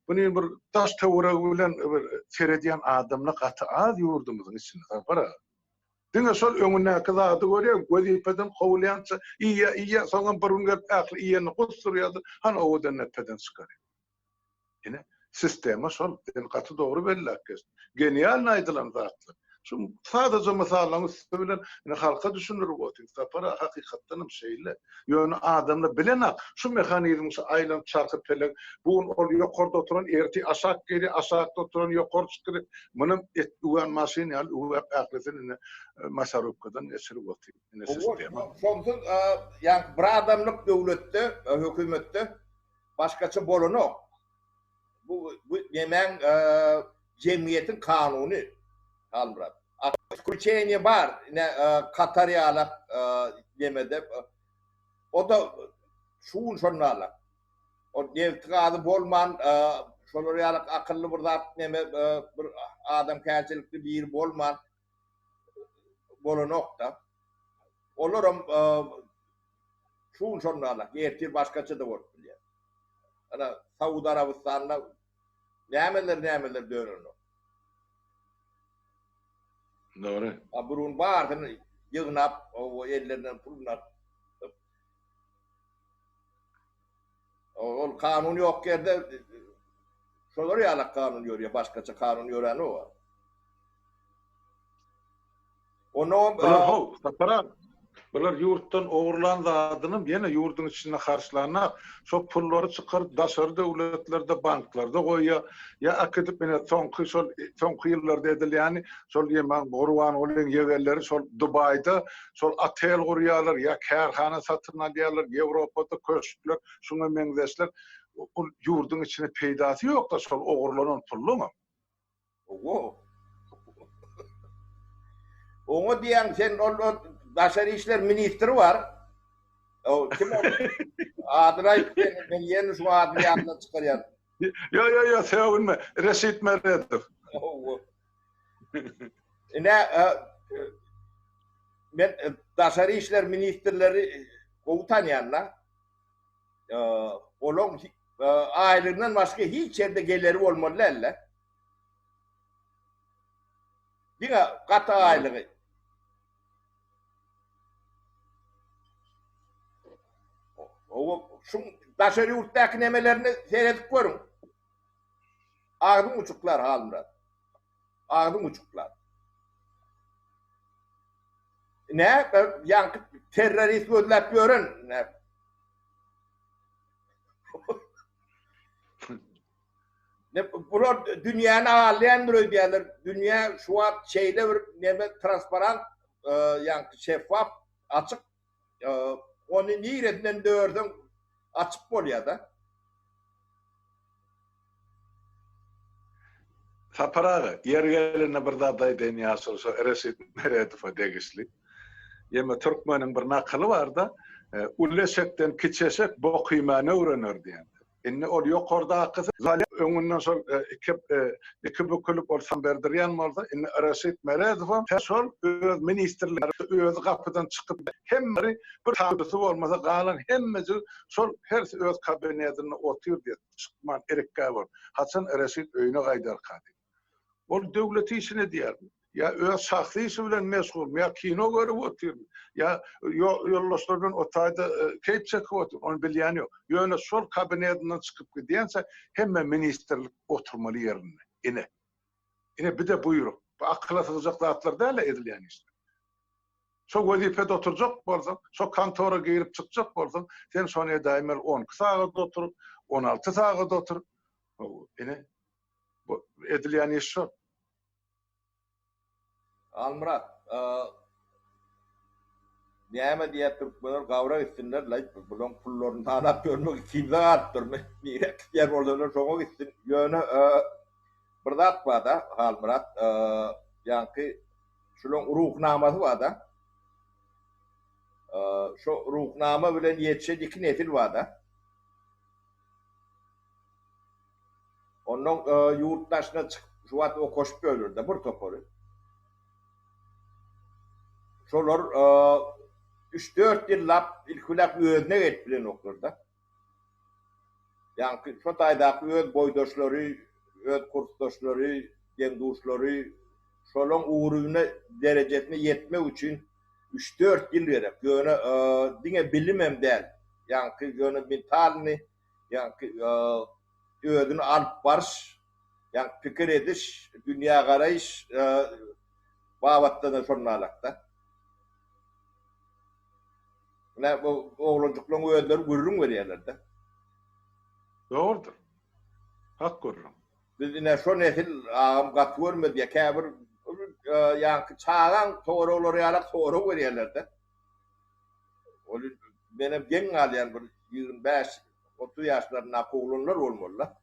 buny bir daş töweregi bilen bir seredýän adamlar gaty az ýurdumyzyň içinde Sapar aga. Diňe şol öňündäki zady görýär, wezipeden kowulýança iýýär, iýýär, soňam bir gün gelip ähli iýenini gusdurýar-da, hany owadan depeden çykarýar. Ine, sistema şol. Sen gaty dogry belläp geçdiň. Genialny aýdylan zatlar. Şu sadaja mysallaryň üsti bilen ine halka düşündirip otyr. Sapar aga hakykatdan hem şeýle. Ýöne adamlar bilenak şu mehanizmiň şu aýlanyp çarhy pelek bu gün ol ýokarda oturan ertir aşak gelýär, aşakda oturan ýokary çykyr. Munam et üwän maşyn ýaly üwäp ählisini ine masarubkadan geçirip otyr. Ine sistema. Şonsuz ýa bir adamlyk döwletde, hökümetde Başgaça bolanok. Bu bu nemäň jemgyýetiň kanuny Halmyrat. Isklýuçeniýe bar. Ine Katar ýalak nemede. O-da şu gün şonda O nebti gazy bolman şolar ýalak akylly bir zat neme bir adamkärçilikli biri bolman bolanok-da. Olaram Şu gün şonda alak, ertir başgaça-da bolup bilýär. Ana, Saud Arabystanda nämeler-nämeler dönenok. Dogry. A bir gün barysyny ýygnap, o ellerinden puluny alyp. Ol kanun ýok ýerde şolar ýalak kanun ýörýär, başgaça kanun ýöränok. Onam Bular how, Sapar aga, bular ýurtdan ogurlan zadynam ýene ýurduň içinde harçlanak, şo pullary çykaryp daşary döwletlerde banklarda goýýar, ýa äkidip ine soňky şol soňky ýyllarda edilýäni şol ýeman Gurbangulyň ýegenleri şol Dubaýda şol otel gurýarlar ýa kärhana satyn alýarlar, Ýewropada köşkler şuňa meňzeşler ol ýurduň içine peýdasy ýokda şol ogurlanan pulluňam. Owo. Oňa diýýän sen ol ol daşary işler ministri bar. O kim ol? Adyny aýt sen, men ýene şu adyny ýadymdan çykarýan. Ýo ýo ýo sögünme. Reşit Meredow. Owo. Ine e, men e, daşary işler ministrleri gowy tanýan-da. E, olaň aýlygyndan başga hiç ýerde geleri bolmaly däl-de. Diňe gaty aýlygy. Owa, şuň daşary ýurtdaky nemelerini seredip görüň. Agzyň uçuklar Halmyrat. Agzyň uçuklar. Ne, ýaňky terrorist gözläp ýören, ne. Ne bular dünýäni alýandyr öýdýärler. Dünýä şu wagt şeýle bir neme transparant, e, ýaňky şeffaf, açyk. E, ony niresinden dörseň açyp bolýar-da. Sapar aga, ýeri gelende bir zat aýdaýyn ýaşuly şo Reşit Meredowa degişli. Ýeme türkmeniň bir nakyly bar-da, e, uly eşekden kiçi eşek bok iýmäni öwrener diýen. Indi ol ýokardakysy öňünden şol iki iki bükülip ol san berdirýän bolsa, indi Reşit Meredowam şol öz ministrleri özi gapydan çykyp hemmeleri bir tanysy bolmasa galan hemmejigi şol hersi öz kabinetinde otyr diýip çykman irikgä bolup haçan Reşit öýüne gaýdarka diýip. Ol döwlet işini edýärmi? Ýa öz şahsy işi bilen meşgulmy? Ýa kino görüp otyrmy? Ýa ýoldaşlary bilen o taýda e, keýp çekip otyr? Ony bilýän ýok. Ýöne şol kabinetinden çykyp gidýänçä hemme ministrlik oturmaly ýerinde. Ine. Ine bir-de buýruk. Bu akyla sygjak zatlar däl-de edilýän işler. Şo wezipede oturjak bolsaň, şo kontora girip çykjak bolsaň, sen şony edäýmeli 12 sagat otur, 16 sagat otur. Ine, Bu edilýän iş şo. Almyrat, näme diýýär türkmenler gabra gitsinler, laý bulaň pullaryny sanap ýörmek ikimize galypdyr. Nirä gitýän bolsalar şoňa gitsin. Ýöne bir zat bar-da, Halmyrat. Ýaňky şulaň ruhnamasy bar-da. Şo ruhnama bilen ýetişen iki nesil bar-da. Onnoň ýurt daşyna çykyp şu wagt okaşyp ýörler-de bir topary. Şolar üç-dört ýyllap ilki bilen özüne gelip bilenoklar-da. Ýaňky şo taýdaky öz boýdaşlary, öz kursdaşlary, deň-duşlary şolaň ugruna, derejesine ýetmek üçin üç-dört ýyl gerek. Ýöne diňe bilimem däl, ýaňky ýöne mentalnyý, ýaňky özüni alyp baryş, ýaňky pikir ediş, dünýägaraýyş babatda-da şonalakda. Ine bu oglanjyklaryň özleri gürrüň berýärler-de. Dogrudyr. Hak gürrüň. Biz ine şo nesil agam gaty görmedi ýa käbir ýaňky çagaň soraglary ýalak sorag berýärler-de. Ol menem geň galýan bir 25 30 ýaşlaryndaky oglanlar bolmaly-da.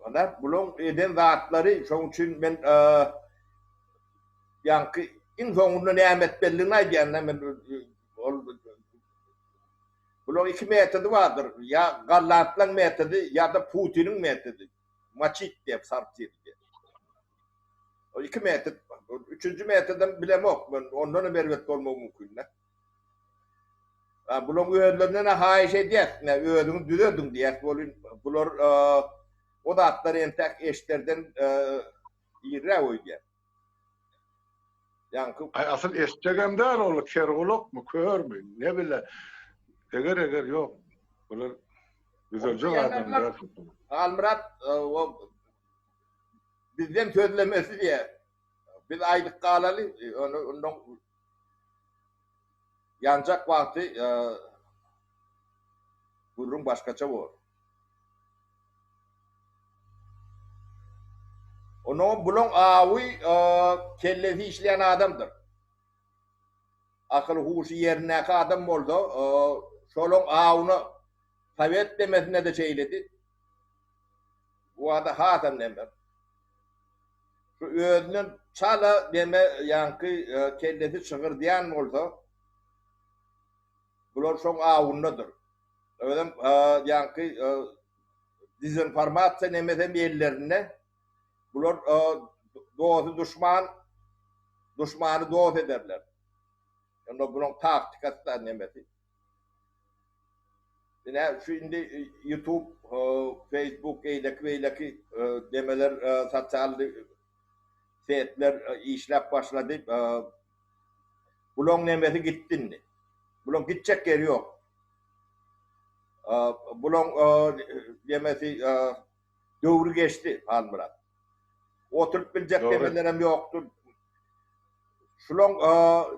Ine bulaň eden zatlary şoň üçin men Ýaňky iň soňunda näme etmelidigini aýdýan-da men ol Bulaň iki metody bardyr. Ýa Gallandlaň metody ýa-da Putiniň metody. Moçit diýip sarp diýip. O iki metod. Üçünji metodam bilemok men. Ondan hem erbet bolmagy mümkin-de. Ha, bulaň özlerinden haýyş edýäs. Ine, özüňiz düzeldiň diýýäs. Welin bular o zatlary entäk eşderden irräk öýdýän. Ýaňky Aý asyl eşjegem däl ol kergulakmy, körmi, ne bile. Eger eger ýok. Bular düzeljek adam däl. Halmyrat o bizden sözlemesi diýe. Biz aýdyp galaly, ony ondan ýanjak wagty gürrüň başgaça bor. Onuň bulaň awy kellesi işleýän adamdyr. Akyl huşy ýerindäki adam bolsa, şolaň awyna sowet demesinde-de şeýledi. Bu wada hasam neme. Şu özünden çala neme ýaňky kellesi şygyrdýan bolsa, bular şoň awyndadyr. Özem ýaňky dezinformasiýa nemesem ellerinde. Bular dosty duşman, duşmany dost ederler. Onda bulaň taktikasy da nemesi. Ine şu indi YouTube, Facebook, eýleki beýleki nemeler sosial setler işläp başlady. Bulaň nemesi gitdi indi. Bulaň gitjek ýeri ýok. Bulaň nemesi döwri geçdi Halmyrat. Oturyp biljek nemelerem ýokdur. Şulaň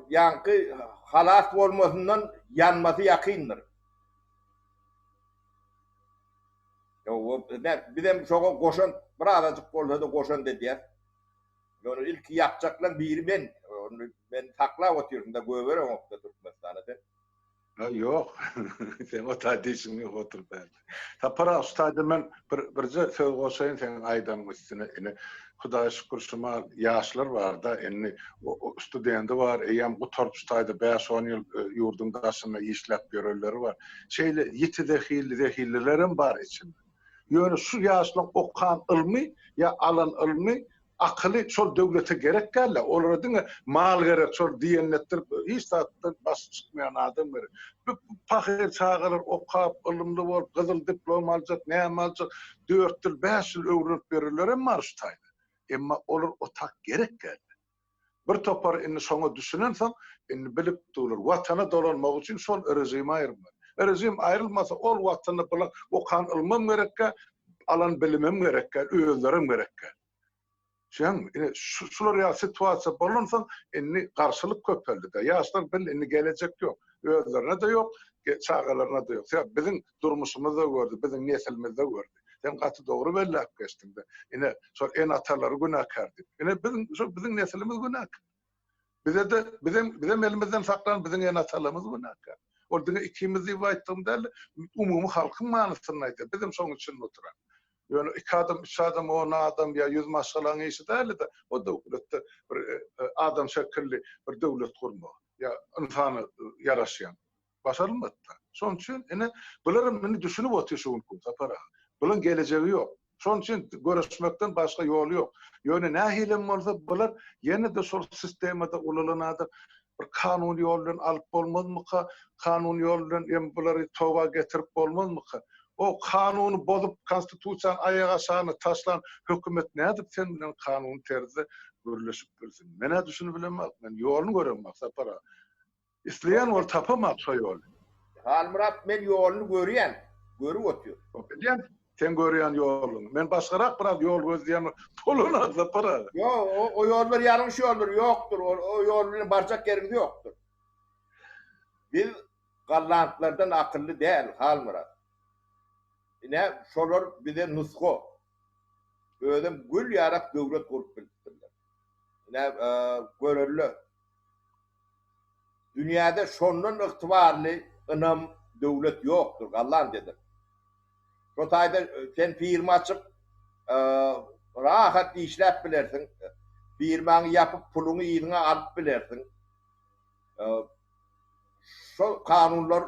ýaňky halas bolmasyndan ýanmasy ýakyndyr. Bizem şoňa goşant, birazajyk bolsa-da goşant edýäs. Ýöne ilki ýakjaklaň biri men. Ony men saklap otyryn-da, goýbereňok-da Türkmenistana sen. Ha ýok. Seň o taýda işiň ýok otur bärde. Sapar aga şu taýda men bir birje söz goşaýyn seň aýdanyň üstüne. Ine Hudaýa şükür şumal ýaşlar barda indi studendi bar eýýäm gutaryp şu taýda bäş-on ýyl ýurduň daşynda işläp ýörenleri bar. Şeýle ýiti zehilli zehillilerem bar içinde. Ýöne şu ýaşlaň okan ylmy ýa alan ylmy Akyly şol döwlete gerek dälde, olara diňe mal gerek, şol diýenini etdirip, hiç zatdan başy çykmaýan adam gerek. Bu pahyr çagalar okap, ylymly bolup, gyzyl diplom aljak, näme aljak, dört ýyl, bäş ýyl öwrenip ýörenlerem bar şu taýda. Emma olar o tak gerek dälde. Bir topary indi şoňa düşünensoň, indi bilip durlar, Watana dolanmak üçin şol režimi aýyrmaly. Režim aýrylmasa, ol Watanda bular okan ylmam gerekkä, alan bilimem gerekkä, özlerem gerekkä. Düşýäňmi? Ine, şular ýaly situasiýa bolansoň, indi garşylyk köpeldi-de. Ýaşlar bildi, indi gelejek ýok. Özlerine-de ýok, çagalaryna-da ýok. Sebäbi biziň durmuşymyz-da gördi, biziň neslimiz-de gördi. Sen gaty dogry belläp geçdiň-de. Ine, şol ene-atalary günäkär diýip. Ine, biziň, şol biziň neslimiz günäkär. Bize-de, bizem, bizem elimizden saklan biziň ene-atalarymyz günäkär. Ol diňe ikimiz diýip aýtdygym däl-de, umumy halkyň manysynda aýdýar. Bizem şonuň içinde oturan. Ýöne iki adam, üç adam, on adam ýa ýüz maşgalaň işi däldi-de, o döwletde bir adam şekilli bir döwlet gurmak ýa ynsana ýaraşýan. Başarylmady-da. Şonuň üçin ine bularam indi düşünip otyr şu günki gün Sapar aga. Bulaň gelejegi ýok. Şonuň üçin göreşmekden başga ýoly ýok. Ýöne nähilem bolsa bular ýene-de şol sistemada ulalan adam bir kanuny ýol bilen alyp bolmazmyka, kanuny ýol bilen hem bulary toba getirip bolmazmyka? O kanuny bozup, konstitusiýany aýak aşagyna taşlan hökümet nädip sen bilen kanuny terzde gürleşip bilsin? Men-ä düşünip bilemok. Men ýoluny göremok Sapar aga. Isleýän bol tapamak şo ýoly. Halmyrat men ýoluny görýän, görüp otyr. Bilýän seň görýän ýoluňy. Men başgarak biraz ýol gözleýän bolanok Sapar aga. Ýok, o ýollar ýalňyş ýoldur, ýokdur, o ýol bilen barjak ýeriňiz ýokdur. Biz gollandlardan akylly däl, Halmyrat. Ine, şolar bize nusga. Özem gül ýalak döwlet gurup bilipdirler. Ine, görelde. Dünýäde şondan ygtybarly ynam döwlet ýokdur, Gollandiýadyr. Şo taýda sen firma açyp, rahat işläp bilersiň. Firmaňy ýapyp, puluňy yzyňa alyp bilersiň. Şol kanunlar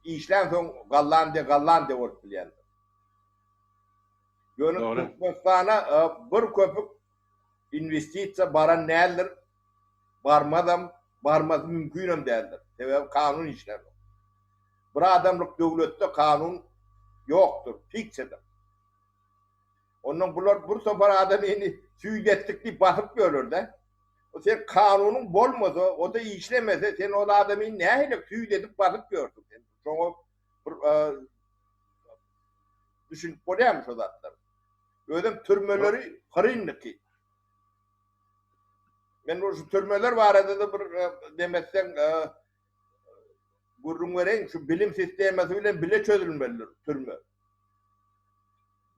işlänsoň Gollandiýa Gollandiýa bolup bilýändir. Ýöne Türkmenistana bir köpük Inwestisiýa baran däldir, barmazam, barmasy mümkinem däldir. Sebäbi kanun işlänok. Bir adamlyk döwletde kanun ýokdur, fiksiýadyr. Ondan bular bir topar adamyny süýt etdik diýip basyp ýörler-de. O sen kanunyň bolmasa, o-da işlemese, sen ol adamyny nähili süýt edip basyp ýörsüň sen? Şoňa bir düşünip bolýarmy şo zatlara? Özem türmeleri hyryndyky. Men bu şu türmeler barada-da bir demetseň gürrüň bereýin. Şu bilim sistemasy bilen bile çözülmelidir türme.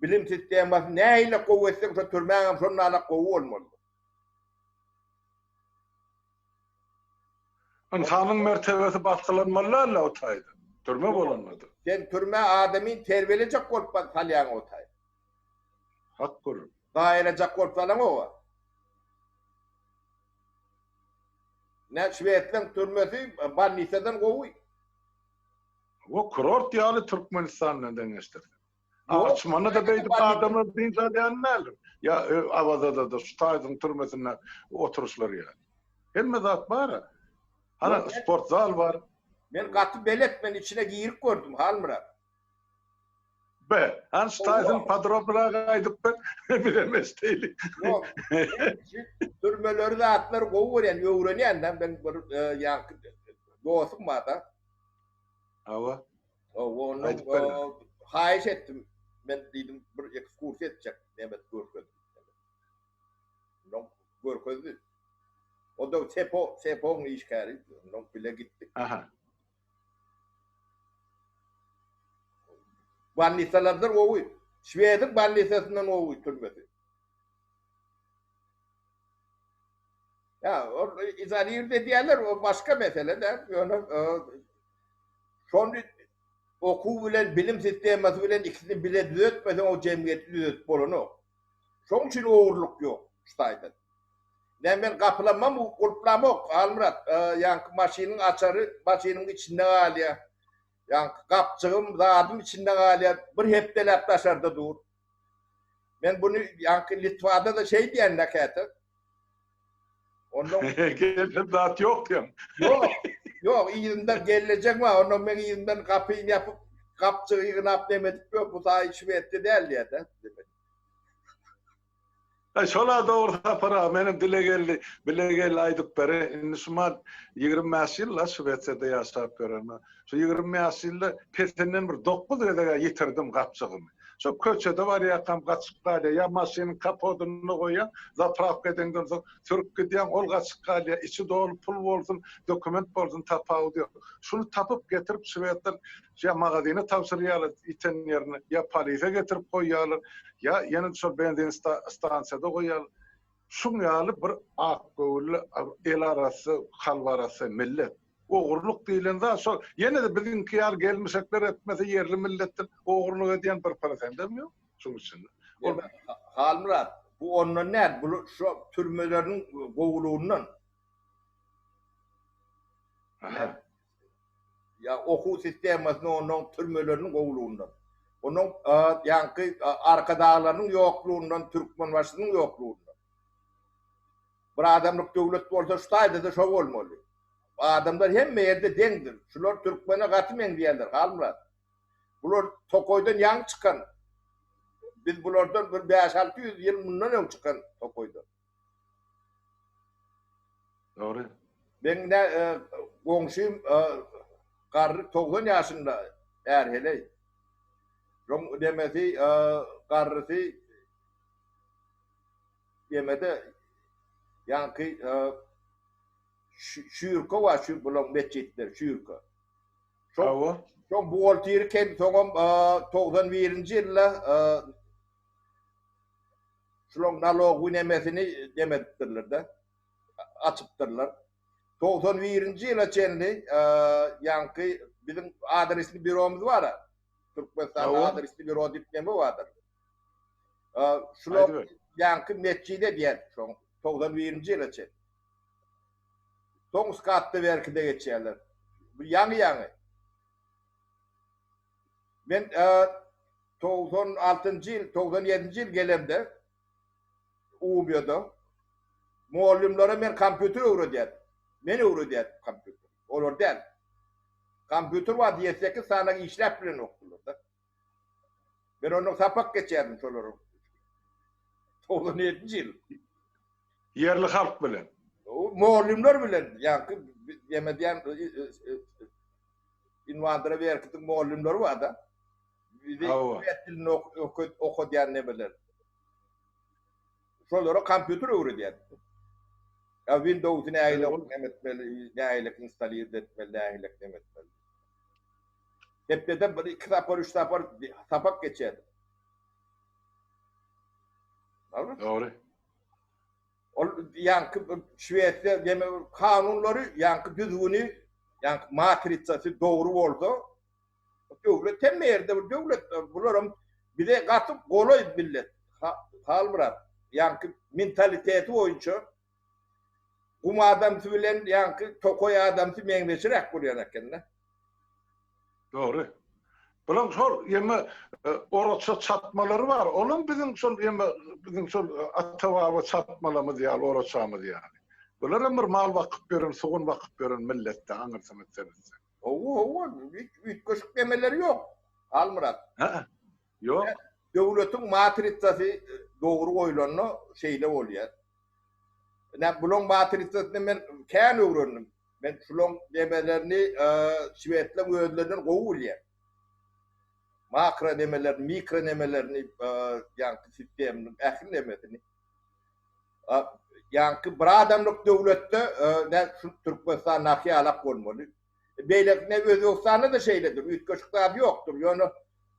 Bilim sistemasy nähili gowy etseň şo türmäňem şondanam gowy bolmalydyr. Ynsanyň mertebesi basgylanmaly däl-le o taýda. Türme bolanda-da. Sen türmä adamyny terbiýelejek bolup salýaň o taýda. Hak gürrüň. Zaýalajak bolup salaňoga. Nä şwedleň türmesi bolnisadan gowy. O kurort ýaly Türkmenistan bilen deňeşdirseň. Arçmanda-da beýdip adamlar dynç alýan däldir. Ýa Awazada-da şu taýzyň türmesinde oturyşlary ýaly. Hemme zat bar-a. Hana sport zal bar. Men gaty belet men içine girip gördüm Halmyrat. Be, hany şu taýsyny podrobnyrak aýdyp ber, bizem eşdeýli. Ýok, türmeleri zatlary gowy görýän, öwrenýän-de, men bir ýaňky dostum bar-da. Hawa. Hawa, ondan haýyş etdim, men diýdim, bir ekskursiýa etjek, Mehmet görkez. Ondan görkezdi. O-da SEPO, SEPO-nyň işgäri, ondan bile gitdik. Aha. Bolnisalardan gowy. Şwediň bolnisasyndan gowy türmesi. Ýa, ol izolirde edýärler, o başga mesele-de, ýöne şony okuw bilen, bilim sistemasy bilen ikisini bile düzetmeseň, o jemgyýeti düzetip bolanok. Şoň üçin ogurlyk ýok şu taýdan. Näme men gapylamam gulplamok Halmyrat ýaňky maşynyň açary maşynyň içinde galýar. Ýaňky gapjygym zadym içinde galýar. Bir hepdeläp daşarda dur. Men buny ýaňky Litwada-da şeý diýende käte. Ondan Gelsem zat ýok diýen. Ýok. Ýok, yzyndan gellejeň bar. Ondan meň yzymdan gapyny ýapyp, gapjygy ýygnap neme edip ýör, bu taýy şwedde däl diýýär-de. Aý şola dogry Sapar aga menem dile geldi bile geldi aýdyp bereýin indi şumat 25 ýyl-la Şwesiýada ýaşap ýörenime şu 25 ýylda pesinden bir 9 gezeg-ä ýitirdim gapjygymy şo köçede barýarkam gaçyp galýar ýa maşynyň kapodynda goýýaň zaprawka edeňden soň sürüp gidýäň ol gaçyp galýar içi doly pul bolsun dokument bolsun tapawudy ýok şuny tapyp getirip şwedler Ýa magazyna tabşyrýarlar ýiten ýerine, ýa polise getirip goýýarlar, ýa ýene şol benzin stansiýada goýýarlar. Şuň ýaly bir ak göwünli, eli arassa, kalby arassa millet. Ogurlyk diýlen zat şol. Ýene-de biziňki ýaly gelmişekler etmese ýerli milletden ogurlyk edýän bir prosendem ýok şuň içinde. Ol Halmyrat, bu ondan däl, bu şu türmeleriniň gowulygyndan. Aha. Ýa okuw sistemasyny onuň türmeleriniň gowulygyndan. Onuň ýaňky arkadaglarynyň ýoklugyndan, Türkmenbaşynyň ýoklugyndan. Bir adamlyk döwlet bolsa şu taýda-da şo bolmaly. Adamlar hemme ýerde deňdir. Şular türkmene gaty meňzeýärler, Halmyrat. Bular tokaýdan ýaňy çykan. Biz bulardan bir 5-600 ýyl mundan öň çykan tokaýdan. Dogry. Meň ne e, goňşym e, garry 90 ýaşynda är heleý. Şoň demesi e, garrysy demede ýaňky şüýrke bar şu bulaň metjitler şüýrke. Şo şoň buhgalteri kem soňam 91-nji ýylda şulaň nalogy nemesini demedipdirler-de. Açypdyrlar. 91-nji ýyla çenli ýaňky biziň adresli büromyz bar-a. Türkmenistanda adresli büro diýip neme bardyr. Şular ýaňky metjide diýen şoň 91-nji ýyla çenli. Soň skatda-berkide geçýärler. Bu ýaňy-ýaňy. Men 96-njy ýyl, 97-nji ýyl gelemde Ubiýada mugallymlara men kompýuter öwredýärdim. Men öwredýärdim kompýuter. Olar däl. Kompýuter bar diýeseki sany işläp bilenokdylar-da. Men ondan sapak geçýärdim şolara. 97-nji ýyl. Ýerli halk bilen. Mugallymlar bilen, ýaňky neme diýen Inwandra Werkitiň mugallymlary bar-da. Bizi şwed dilini okadýan nemeler. Şolara kompýuter öwredýärdik. Ýa Windows-y nähili neme etmeli, nähili instalird etmeli, nähili neme etmeli. Hepdede bir iki sapar, üç sapar sapak geçýärdik. Dogry. Ol ýaňky Şwesiýa ýene kanunlary, ýaňky düzgüni, ýaňky matritsasy dogry bolsa, döwlet hemme ýerde bir döwlet. Bularam bize gaty golaý millet. Halmyrat, ýaňky mentaliteti boýunça gum adamsy bilen ýaňky tokaý adamsy meňzeşiräk bolýan eken-de. Dogry. Bulaň şol ýeme oraça çatmalary bar. Olam biziň şol ýeme biziň şol ata-baba çatmalamyz ýaly, oraçamyz ýaly. Bular hem bir mal bakyp ýören, sugun bakyp ýören milletde aňyrsyny seretse. Hawa, hawa, hiç üýtgeşik nemeleri ýok. Halmyrat. Hä? Ýok. Döwletiň matritsasy dogry goýlanda şeýle bolýar. Ine, bulaň matrisasyny men kän öwrendim. Men şulaň nemelerini şwedleň özlerinden gowy bilýän. Makro nemelerini, mikro nemelerini, ýaňky sisteminiň ähli nemesini. Ýaňky bir adamlyk döwletde ne şu Türkmenistandaky ýalak bolmaly. Beýleki ne Özbegistanda-da şeýledir, üýtgeşik zat ýokdur. Ýöne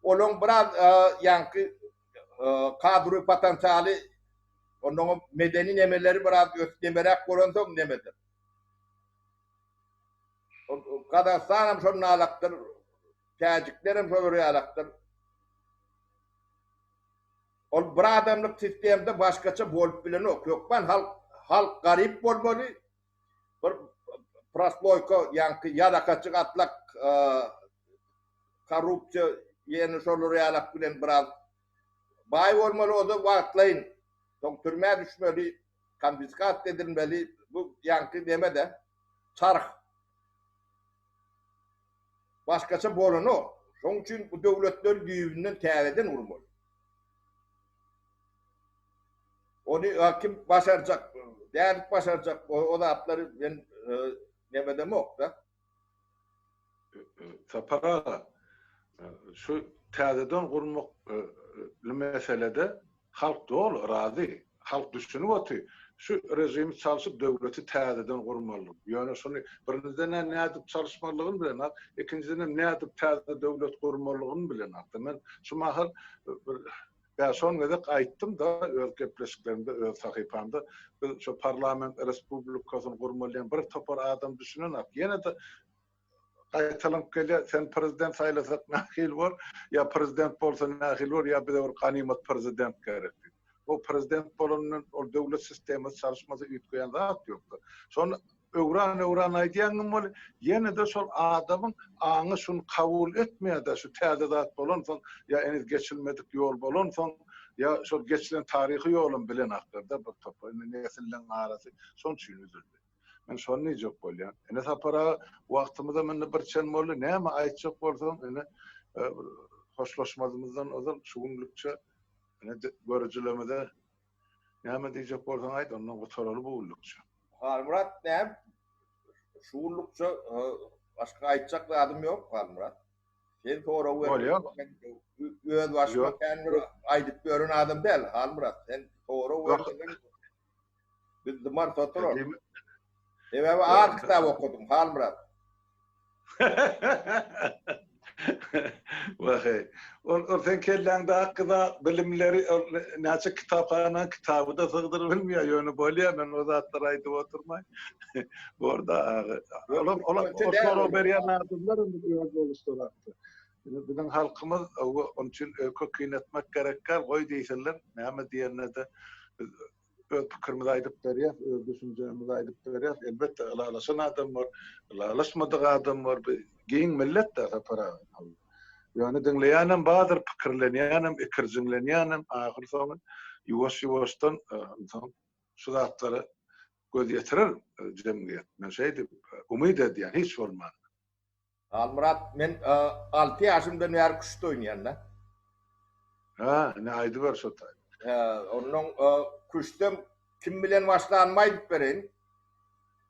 olaň biraz ýaňky kadrowy potensialy onnoňam medeni nemeleri biraz nemeräk bolansoň nemedir. Gazagystan hem şonun alakdyr. Täjikler hem şolar ýalakdyr. Ol bir adamlyk sistemde başgaça bolup bilenok. Hökman halk halk garyp bolmaly. Bir prosloýka, ýaňky ýalakaçy gatlak korrupsiýa ýene şolar ýalak bilen biraz baý bolmaly, o-da wagtlaýyn. Soň türmä düşmeli, konfiskasiýa edilmeli. Bu ýaňky neme-de, çarh. Başgaça bolanok. Şonuň üçin bu döwletleri düýbünden täzeden gurmaly. Ony kim başarjak, nädip başarjak, o zatlary men neme edemok-da. Sapar aga, şu täzeden gurmak meselede halk doly razy. Halk düşünip otyr. Şu režimi çalşyp döwleti täzeden gurmalydyr. Ýöne şuny birinjiden-ä nädip çalyşmalydygyny bilenok, ikinjidenem nädip täze döwlet gurmalydygyny bilenok-da. Men şu mahal bir bäş-on gezek aýtdym-da öz gepleşiklerimde, öz sahypamda biz şu parlament respublikasyny gurmaly diýen bir topar adam düşünenok. Ýene-de. Gaýtalanyp gelýär, sen prezident saýlasak nähili bor, ýa prezident bolsa nähili bor, ýa bize bir ganymat prezident gerek diýip. O prezident bolandan ol döwlet sistemasy çalyşmasa üýtgeýän zat ýokdur. Şony öwran-öwran aýdýaňam weli, ýene-de şol adamyň aňy şuny kabul etmeýär-de, şu täze zat bolansoň, ýa heniz geçilmedik ýol bolansoň, ýa şol geçilen taryhy ýolam bilenaklar-da bir topar. Indi nesilleň arasy şoň üçin üzüldi. Men şony diýjek bolýan. Ine Sapar aga, wagtymyzam indi bir çen boldy. Näme aýtjak bolsaň, ine bir hoşlaşmazymyzdan ozal şu günlükçe ine görüjilerimize näme diýjek bolsaň aýt, ondan gutaraly bu günlükçe. Halmyrat näme şu günlükçe başga aýtjak zadym ýok Halmyrat. Sen sorag ber. Bolýar. Öz başyma kän bir aýdyp ýören adam däl Halmyrat. Sen sorag ber. Biz dymarys oturar. Sebäbi az kitap okadym, Halmyrat. Wah-eý. Ol ol seň kelläňde hakyda bilimleri ol näçe kitaphanaň kitaby-da sygdyryp bilmeýär, ýöne bolýar, men o zatlary aýdyp oturmaýyn. Borda aga. Olam olam o sorag berýän adamlar indi öz boluşlary. Indi biziň halkymyz onuň üçin öýke kyn etmek gerek däl, goý diýsinler, näme diýende-de biz öz pikirimizi aýdyp berýäs, öz düşünjämizi aýdyp berýäs. Elbetde, ylalaşan adam bar, ylalaşmadyk adam bar. Bu giň millet-dä Sapar aga. Ýöne diňleýänem bardyr, pikirlenýänem, ikirjiňlenýänem, ahyrsoňy ýuwaş-ýuwaşdan soň şu zatlara göz ýetirer jemgyýet. Men şeýdip umyt edýän, hiç bolmanda. Halmyrat men 6 ýaşymdan bäri küşt oýnaýan-da. Hä, ine aýdyber şo taý. Hä, onnoň küşdem kim bilen başlanymy aýdyp bereýin.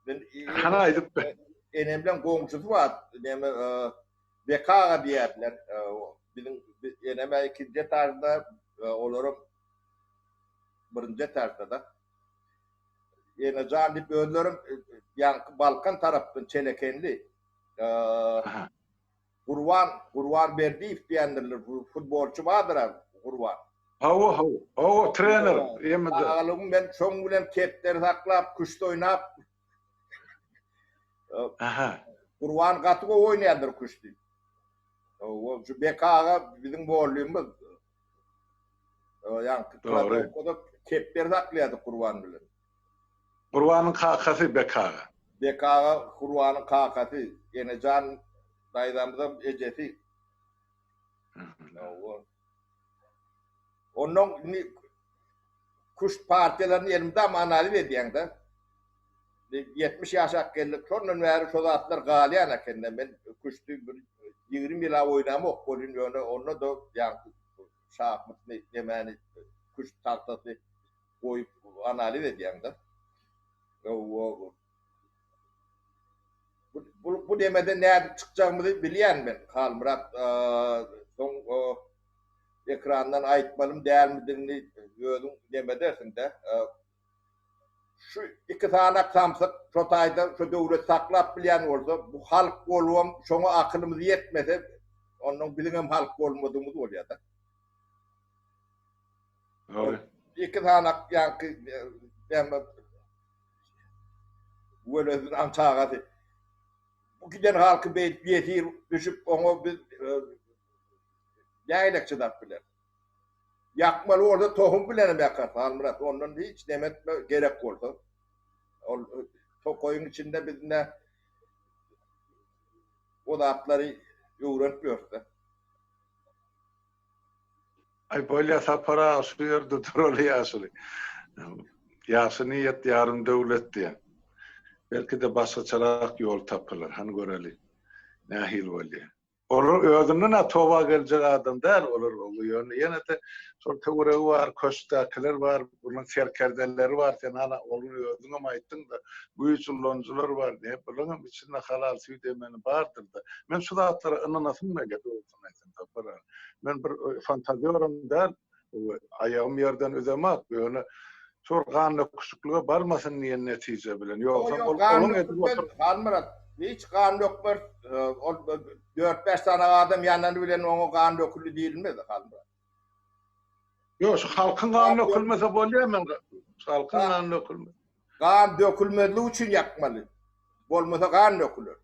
Men Hany aýdyp ber. Enem bilen goňşusy bar, näme Beka aga diýerdiler. Biziň enem-ä ikinji etažda, olaram birinji etažda-da. Enejan diýip özlerem ýaňky Balkan tarapdan Çelekenli. Gurban, Gurban Berdiýew diýendirler, futbolçy bardyr-a Gurban. Hawa, hawa. Hawa, trener, ýemede. Çagalygym men şoň bilen kepderi saklap, küşt oýnap. Aha. Gurban gaty gowy oýnaýandyr küşti. Hawa, şu Beka aga biziň mollymyz. Ýaňky kladowkada kepderi saklaýardyk Gurban bilen. Gurbanyň kakasy Bek aga. Bek aga Gurbanyň kakasy, Enejan daýzamyzam ejesi. Onnoň indi küşt partiýalaryny elmydama analiz edýäň-de. 70 ýaşap geldik, şondan bäri şo zatlar galýan ekende. Men küşti bir 20 ýyl-a oýnamok welin, ýöne onda-da ýaňky şahmatny nemäni küşt tagtasy goýup analiz edýäň-de. Bu bu nemeden nädip çykjagymyzy bilýän men, Halmyrat. Soň ekrandan aýtmalym dälmidigini özüň neme edersiň-de. Şu iki sanak samsyk şo taýda şo döwleti saklap bilýän bolsa, bu halk bolubam şoňa akylymyz ýetmese, onnoň biziňem halk bolmadygymyz bolýar-da. Dogry. Iki sanak ýaňky näme Welediň çagasy. Bu giden halky beýdip ýesir düşüp oňa biz nägilek çydap bileris. Ýakmaly bolsa tohum bilenem ýakar Halmyrat ondan hiç neme etme gerek bolsa. Ol tokaýyň içinde biz ne o zatlary öwrenip ýörüs-de. Aý bolýa Sapar aga şu ýerde duraly ýaşuly. Ýagşy niýet ýarym döwlet diýen. Belki-de başgaçarak ýol tapylar. Hany göreli. Nähili bolýa. Olar özünden-ä toba geljek adam däl olar ogly ýöne ýene-de şol töweregi bar, köşkdäkiler bar, bunuň serkerdeleri bar, sen hana ony özüňem aýtdyň-da, güýç ulanyjylar bar, ne bulaňam içinde halal süýt emeni bardyr-da. Men şu zatlara ynanasym gelýär dogrusyny aýtsam Sapar aga. Men bir fantazýoram däl, Aýagym ýerden üzemak, ýöne şol gandöküşiklige barmasyn diýen netije bilen. Ýogsam ol onuň edip otur. Halmyrat, hiç gan dökmez. Ol dört-bäş sany adam ýanany bilen oňa gan döküldi diýilmez, Halmyrat. Ýok, şu halkyň gany dökülmese bolýar men halkyň gany dökülmese. Gan dökülmezligi üçin ýakmaly. Bolmasa gan döküler.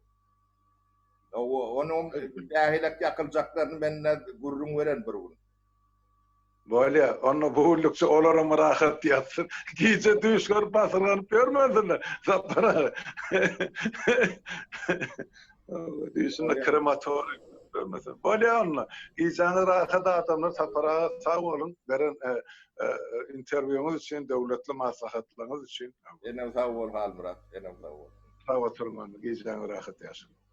Hawa, onuň nähilek ýakyljaklaryny mende gürrüň beren bir gün. Bolýa, onda bu günlükçe olaram rahat ýatsyn. Gije düýş görüp basyrganyp ýörmesinler. Sapar aga. Düýşünde krematoriý görmesin. Bolýa onda. Gijäňiz rahat adamlar Sapar aga sag boluň beren interwýuňyz üçin, döwletli maslahatlaryňyz üçin. Senem sag bol Halmyrat, senem sag bol. Sag oturyň onda. Gijäňiz rahat ýaşaň.